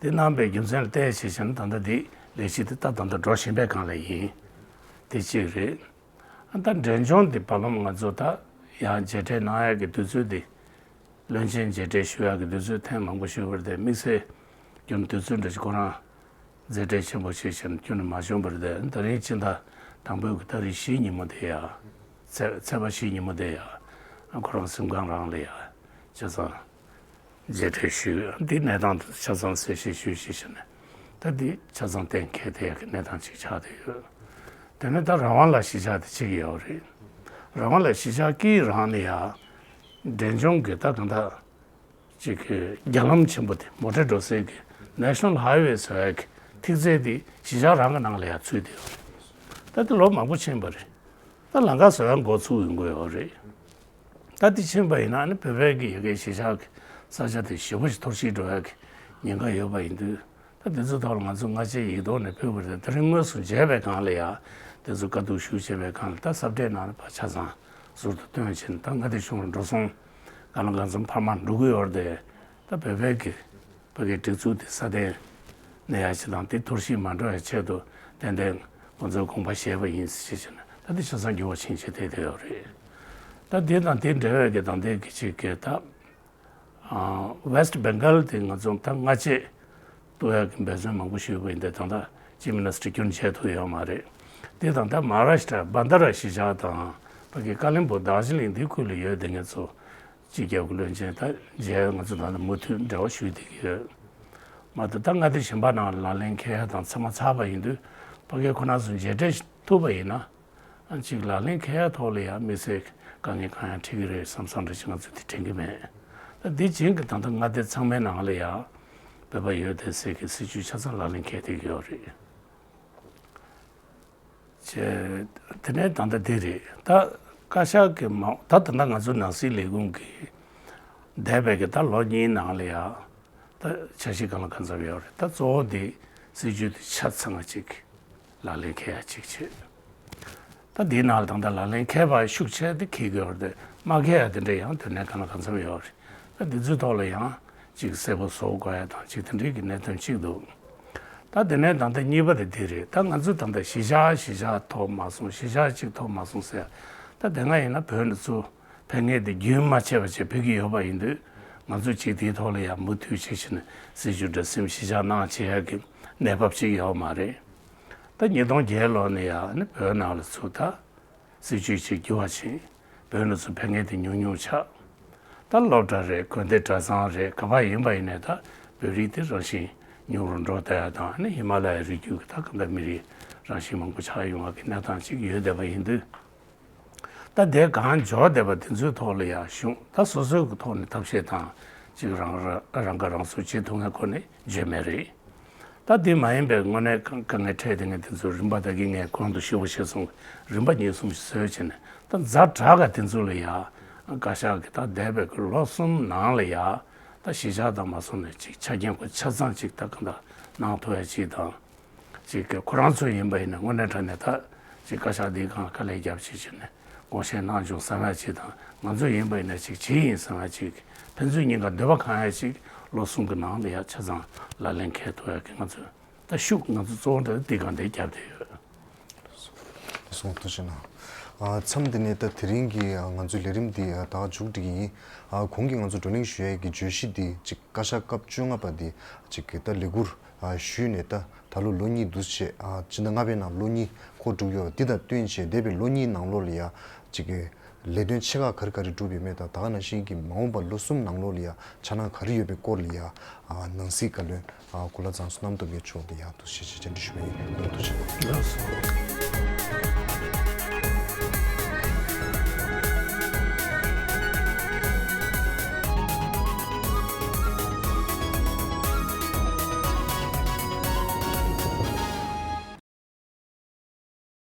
དེ་གནང་པའི་རྒྱུ་མཚན་ལ་བལྟས་བྱས་བྱས་ན་ད་ལྟ་འདི་ལས་གཞི་དེ་ད་ད་ལྟ་འགྲོ་བཞིན་པའི་སྒང་ལ་ཡིན། དེ་གཅིག་རེད། ད་འབྲས་ལྗོངས་འདི་བར་ལམ་ང་ཚོ་ད་ཡང་མཇལ་འཕྲད་གནང་ཡག་གི་དུས་ཚོད་འདི། བློན་ཆེན་མཇལ་འཕྲད་ཞུ་ཡག་གི་དུས་ཚོད་ཐེངས་མང་པོ་ཞུས་པ་རེད་དེ། དམིགས་བསལ་ཁྱོན་དུས་ཚོད་འདྲ་ཞིག་ཁོ་རང་མཛད་བྲེལ་ཆེན་པོ་བྱས་བྱས་ནས་ཁྱོན་ནས་མ་བྱུང་བ་རེད་དེ། ད་རིང་ཕྱི་ཟླ་དང་པོའི་གི་ཏ་རིག་བཞི་ཉིན་མོ་དེ་ཡ། ཚེས་ཚེས་པ་བཞི་ཉིན་མོ་དེ་ཡ། ཁོ་རང་གཟིམ་ཁང་རང་ལ་ཡ་ཆ་ཚང་མཇལ་འཕྲད་ཞུས། འདི་གནས་སྟངས་དེ་ཆ་ཚང་གསལ་བཤད་ཞུས་བྱས་བྱས་ནས། ད་འདི་ཆ་ཚང་གཏན་འཁེལ་བསྡད་ཡག་གི་གནས་སྟངས་ཅིག་ཆགས་བསྡད་ཡོད། དེ་ནས་ད་རང་དབང་ལ་གཞིས་ཆགས་དེ་གཅིག་ཡོད་རེད། རང་དབང་ལ་གཞིས་ཆགས་ཀྱི་རང་ནས་ཡ། འབྲས་ལྗོངས་ཀྱི་ད་གང་ལྟར་ཅིག་གི་རྒྱ་ལམ་ཆེན་པོ་དེ། མོ་ཊ་འགྲོ་སའི་གི་National Highway ཟེར་ཡག་གི་ཐིག་ཚད་དེ་གཞིས་ཆགས་རང་གི་ནང་ལ་ཡ་ཚུད་དེ་ཡོད་རེད། ད་དེ་ལོ་མང་པོ་ཕྱིན་པ་རེད། ད་ལམ་ཁ་བཟོ་ཡག་འགོ་ཚུགས་ཡོང་གི་ཡོད་རེད། ད་དེ་ཕྱིན་པ་ཡིན་ན་ནི་བོད་པའི་གི་ཡ་གི་གཞིས་ཆགས་ཀྱི་ས་ཆ་དེ་ཞེ་པོ་ཞིག་འཐོར་ཞིག་འགྲོ་ཡག་གི་ཉེན་ཁ་ཡོད་པ་ཡིན་དུས། ད་དེ་ཚོའི་ཐོག་ལ་ང་ཚོ་སྔ་རྗེས་ཡིག་ཐོག་ནས་ཕུལ་བ་རེད། དེ་རིང་དངོས་སུ་མཇལ་བའི་སྒང་ལ་ཡ། དེ་ཚོ་བཀའ་བསྡུར་ཞུ་བྱས་པའི་སྒང་ལ་ད་ས་བཀྲའི་ནང་ནས་ཕར་ཆ་ཚང་ཟུར་དུ་བཏོན་བྱས་ནས། ད་མངའ་སྡེ་གཞུང་ལ་འགྲོ་སོང་གང་ལ་གང་འཚམ་འཕར་མ་འགྲོ་གི་ཡོད་རེད་དེ། ད་བོད་པའི་གི་ཕ་གིའི་སྒྲིག་འཛུགས་དེ་སྲ་བརྟན་གནས་ཡག་ཅིག་དང་། དེ་འཐོར་ཞིག་མ་འགྲོ་བའི་ཆེད་དུ་ཏན་ཏན་ང་ཚོས་དགོངས་པ་བཞེས་པ་ཡིན་ཟེར་བྱས་ནས། ད་དེ་ཆ་ཚང་འགྱུར་བ་ཕྱིན་བྱས་བསྡད་བསྡད་ཡོད་རེད། ད་དེ་དང་དེ་འབྲེལ་བའི་གི་ད་ལྟའི་གི་ཅིག་གི་ད། ཨ་West Bengal དེ་ང་ཚོ་ད་སྔ་རྗེས་གཏོང་ཡག་གི་འབད་བརྩོན་མང་པོ་ཞུས་པ་ཡིན་ཏེ། ད་ལྟ་Chief Minister ཁྱོན་མཇལ་ཐུབ་ཡོད་མ་རེད། དེ་དང་ད་མ་ཧཱ་རཱ་ཤི་ཊ་བྷན་དྷ་ར་གཞིས་ཆགས་དང་། ཕ་གི་ཀ་ལིམ་པོང་དར་ཇི་ལིང་དེ་ཁུལ་ལ་ཡོད་དེ་ང་ཚོ་སྤྱི་ཁྱབ་ཀྱི་བློན་ཆེན་ད་མཇལ། ང་ཚོ་ད་ལྟ་མུ་མཐུད་འབྲེལ་བ་ཞུས་བསྡད་ཀྱི་ཡོད། མ་གཏོགས་ད་མངའ་སྡེ་གཞན་པ་ནང་ལ་ལག་ལེན་འཁེལ་ཡག་དང་ཚང་མ་ཚར་བ་ཡིན་དུས། ཕ་གི་ཁོ་རང་ཚོ་མཇལ་འཕྲད་ཐུབ་པ་ཡིན་ན། ཨ་ཅིག་ལག་ལེན་འཁེལ་ཡ་ཐོག་ལ་ཡང་དམིགས་བསལ་དཀའ་ངལ་གང་ཡང་འཕྲད་ཀྱི་རེད་བསམ་བསམ་འདྲ་ཅིག་ང་ཚོས་དེ་དྲན་གྱི་མེད། ད་འདི་རྗེས་ཀྱི་ད་ལྟ་མངའ་སྡེ་ཚང་མའི་ནང་ལ་ཡང་བོད་པ་ཡོད་བསྡད་སའི་གི་སྲིད་ཇུས་ཆ་ཚང་ལག་ལེན་འཁེལ་བསྡད་ཀྱི་ཡོད་རེད། བྱས། དེ་ནས་ད་ལྟ་འདི་རེད། ད་བཀའ་ཤག་གི་མ་ད་ད་ལྟ་ང་ཚོ་ནང་སྲིད་ལས་ཁུངས་ཀྱི་འདས་པའི་གི་ད་ལོ་གཉིས་ནང་ལ་ཡང་ད་འཆར་གཞི་གང་ལ་གང་འཚམ་ཡོད་རེད། ད་གཙོ་བོ་དེ་སྲིད་ཇུས་དེ་ཆ་ཚང་བ་ཅིག་ལག་ལེན་འཁེལ་ཡ་ཅིག་བྱེད། ད་འདིའི་ནང་ལ་ད་ལྟ་ལག་ལེན་འཁེལ་བ་ཤུགས་ཆེ་དེ་འཁེལ་གི་ཡོད་རེད། མ་འཁེལ་ཡ་དེ་འདྲ་ཡང་དོན་གནད་གང་ལ་གང་འཚམ་ཡོད་རེད། ད་འདི་ཚོའི་ཐོག་ལ་ཡང་ཅིག་གསལ་པོ་བཟོ་དགོས་ཡ་དང་ཅིག་དེ་འདྲའི་གི་གནད་དོན་ཅིག་འདུག་ད་དེ་ནས་ད་ལྟ་གཉིས་པ་དེ་འདི་རེད། ད་ང་ཚོ་ད་ལྟ་གཞིས་ཆགས་གཞིས་ཆགས་ཐོབ་མ་སོང་། གཞིས་ཆགས་གཅིག་ཐོབ་མ་སོང་ཟེར། ད་དེ་སྔ་ཡིན་ན་བོད་འདི་ཚོ་ཕན་ངེས་དེ་རྒྱུན་མ་ཆད་པ་བྱས་ཕེབས་ཀྱི་ཡོད་པ་ཡིན་དུས། ང་ཚོ་གཅིག་དེའི་ཐོག་ལ་ཡང་མུ་མཐུད་བྱེད་བཞིན་སྲིད་ཇུས་འདྲ་སེམས་གཞིས་ཆགས་ནང་བྱེད་ཡག་གི་གནས་བབ་ཅིག་ཡོད་མ་རེད། ད་ཉིས་སྟོང་བརྒྱད་ལོ་ནས་ཡང་ནི་བོད་ནང་ལ་ཚུར་ད་སྲིད་ཇུས་ཅིག་འགྱུར་བ་ཕྱིན། བོད་ནང་ཚོ་ཕན་ངེས་དེ་ཉུང་ཉུང་ཆགས། ད་སློབ་གྲྭ་རེད། དགོན་སྡེ་གྲྭ་ཚང་རེད། ག་པར་ཡིན་པ་ཡིན་ནའི་ད་བོད་རིགས་དེ་རང་བཞིན་ཉུང་རུ་འགྲོ་བསྡད་ཡ་དང་། ཨ་ནི་ཧི་མ་ལ་ཡའི་རི་རྒྱུད་ཀྱི་ད་གང་ལྟར་མི་རིགས་རང་བཞིན་མང་པོ་ཆགས་ཡོང་བ་གི་གནས་སྟངས་ཅིག་ཡོད་བསྡད་པ་ཡིན་དུས། ད་དེ་གང་འཇོག་བསྡད་པ་དེ་ཚོའི་ཐོག་ལ་ཡང་གཞུང་ད་སོ་སོའི་གི་ཐོག་ནས་ཐབས་ཤེས་དང་ཅིག་རང་ར་རང་ཁ་རང་གསོ་བྱེད་ཐུབ་མཁན་ཁོ་ནས་བརྗོད་མེད་རེད། ད་དེ་མ་ཡིན་པའི་དངོས་གནས་དཀའ་དཀའ་ངལ་འཕྲད་བསྡད་མཁན་དེ་ཚོ་རིམ་པ་ད་གིན་ངས་གོང་དུ་ཞུ་བ་བྱས་སོང་། རིམ་པ་གཉིས་གསུམ་ཞིག་བཟོས་བྱས་ནས་ད་ཛ་དྲག་ག་དེ་ཚོ་ལ་ཡ་བཀའ་ཤག་གིས་ད་འདས་པའི་གི་ལོ་གསུམ་ནང་ལ་ཡ་ད་གཞིས་ཆགས་དང་མ་སོང་ནས་ཅིག་ཆ་རྐྱེན་ཁོ་ཆ་ཚང་ཅིག་ད་གང་ལྟར་གནང་ཐུབ་ཡ་ཅིག་དང་། ཅིག་གི་ཁོ་རང་ཚོ་ཡིན་པ་ཡིན་ན་དངོས་གནས་དྲང་གནས་ད་ཅིག་བཀའ་ཤག་འདིའི་སྒང་དཀའ་ལས་རྒྱབ་བྱས་བྱས་ནས་དགོངས་བཞེས་གནང་བྱུང་བསམ་ཡ་ཅིག་དང་། ང་ཚོ་ཡིན་པ་ཡིན་ན་ཅིག་བྱེད་ཡིན་བསམ་ཡ་ཅིག་ཕན་ཚུན་གཉིས་ཀ་འདོད་པ་གང་ཡ་ཅིག་ལོ་གསུམ་གི་ནང་ལ་ཡ་ཆ་ཚང་ལག་ལེན་འཁེལ་ཐུབ་ཡ་གི་ང་ཚོས་ད་ཤུགས་ང་ཚོ་གཙོ་བོ་འདྲ་འདི་སྒང་དེ་རྒྱབ་བསྡད་ཡོད། སོང་། ཐུགས་རྗེ་གནང་། ཨ་མཚམས་འདི་ནས་ད་དེ་རིང་གི་ཨ་ང་ཚོའི་ལས་རིམ་འདི་ཨ་ད་མཇུག་སྒྲིལ་གྱི་ཡིན། ཨ་གོང་གི་ང་ཚོ་བགྲོ་གླེང་ཞུ་ཡས་ཀྱི་བརྗོད་གཞི་འདི་ཅིག་བཀའ་ཤག་སྐབས་བཅོ་ལྔ་པ་འདི་ཅིག་གི་ད་ལས་ཁུར་ཨ་ཞུས་ནས་ད་ད་ལོ་ལོ་གཉིས་འདུ་བྱས། ཨ་སྤྱི་ཟླ་ལྔ་པའི་ནང་ལོ་གཉིས་འཁོར་འགྲོ་གི་ཡོད། འདི་དང་བསྟུན་བྱས་འདས་པའི་ལོ་གཉིས་ནང་ལོགས་ལ་ཡ་ཅིག་གི་ལས་དོན་ཆེ་ཁག་ག་རེ་ག་རེ་བསྒྲུབས་ཡོད་མེད་དང་། ད་ག་ནང་བཞིན་གྱི་མ་འོངས་པ་ལོ་གསུམ་ནང་ལོགས་ལ་ཡ་འཆར་སྣང་ག་རེ་ཡོད་པའི་སྐོར་ལ་ཡ་ཨ་ནང་སྲིད་བཀའ་བློན་ཨ་གུ་ལ་བཟང་བསོད་རྣམ་རྟོག་རྒྱལ་མཆོག་ཏུ་ཡ་འདུ་ཤེས་བྱེད་བཅར་འདྲི་ཞུ་བ་ཡིན། ཐུགས་རྗེ་ཆེ། ལགས་སོ།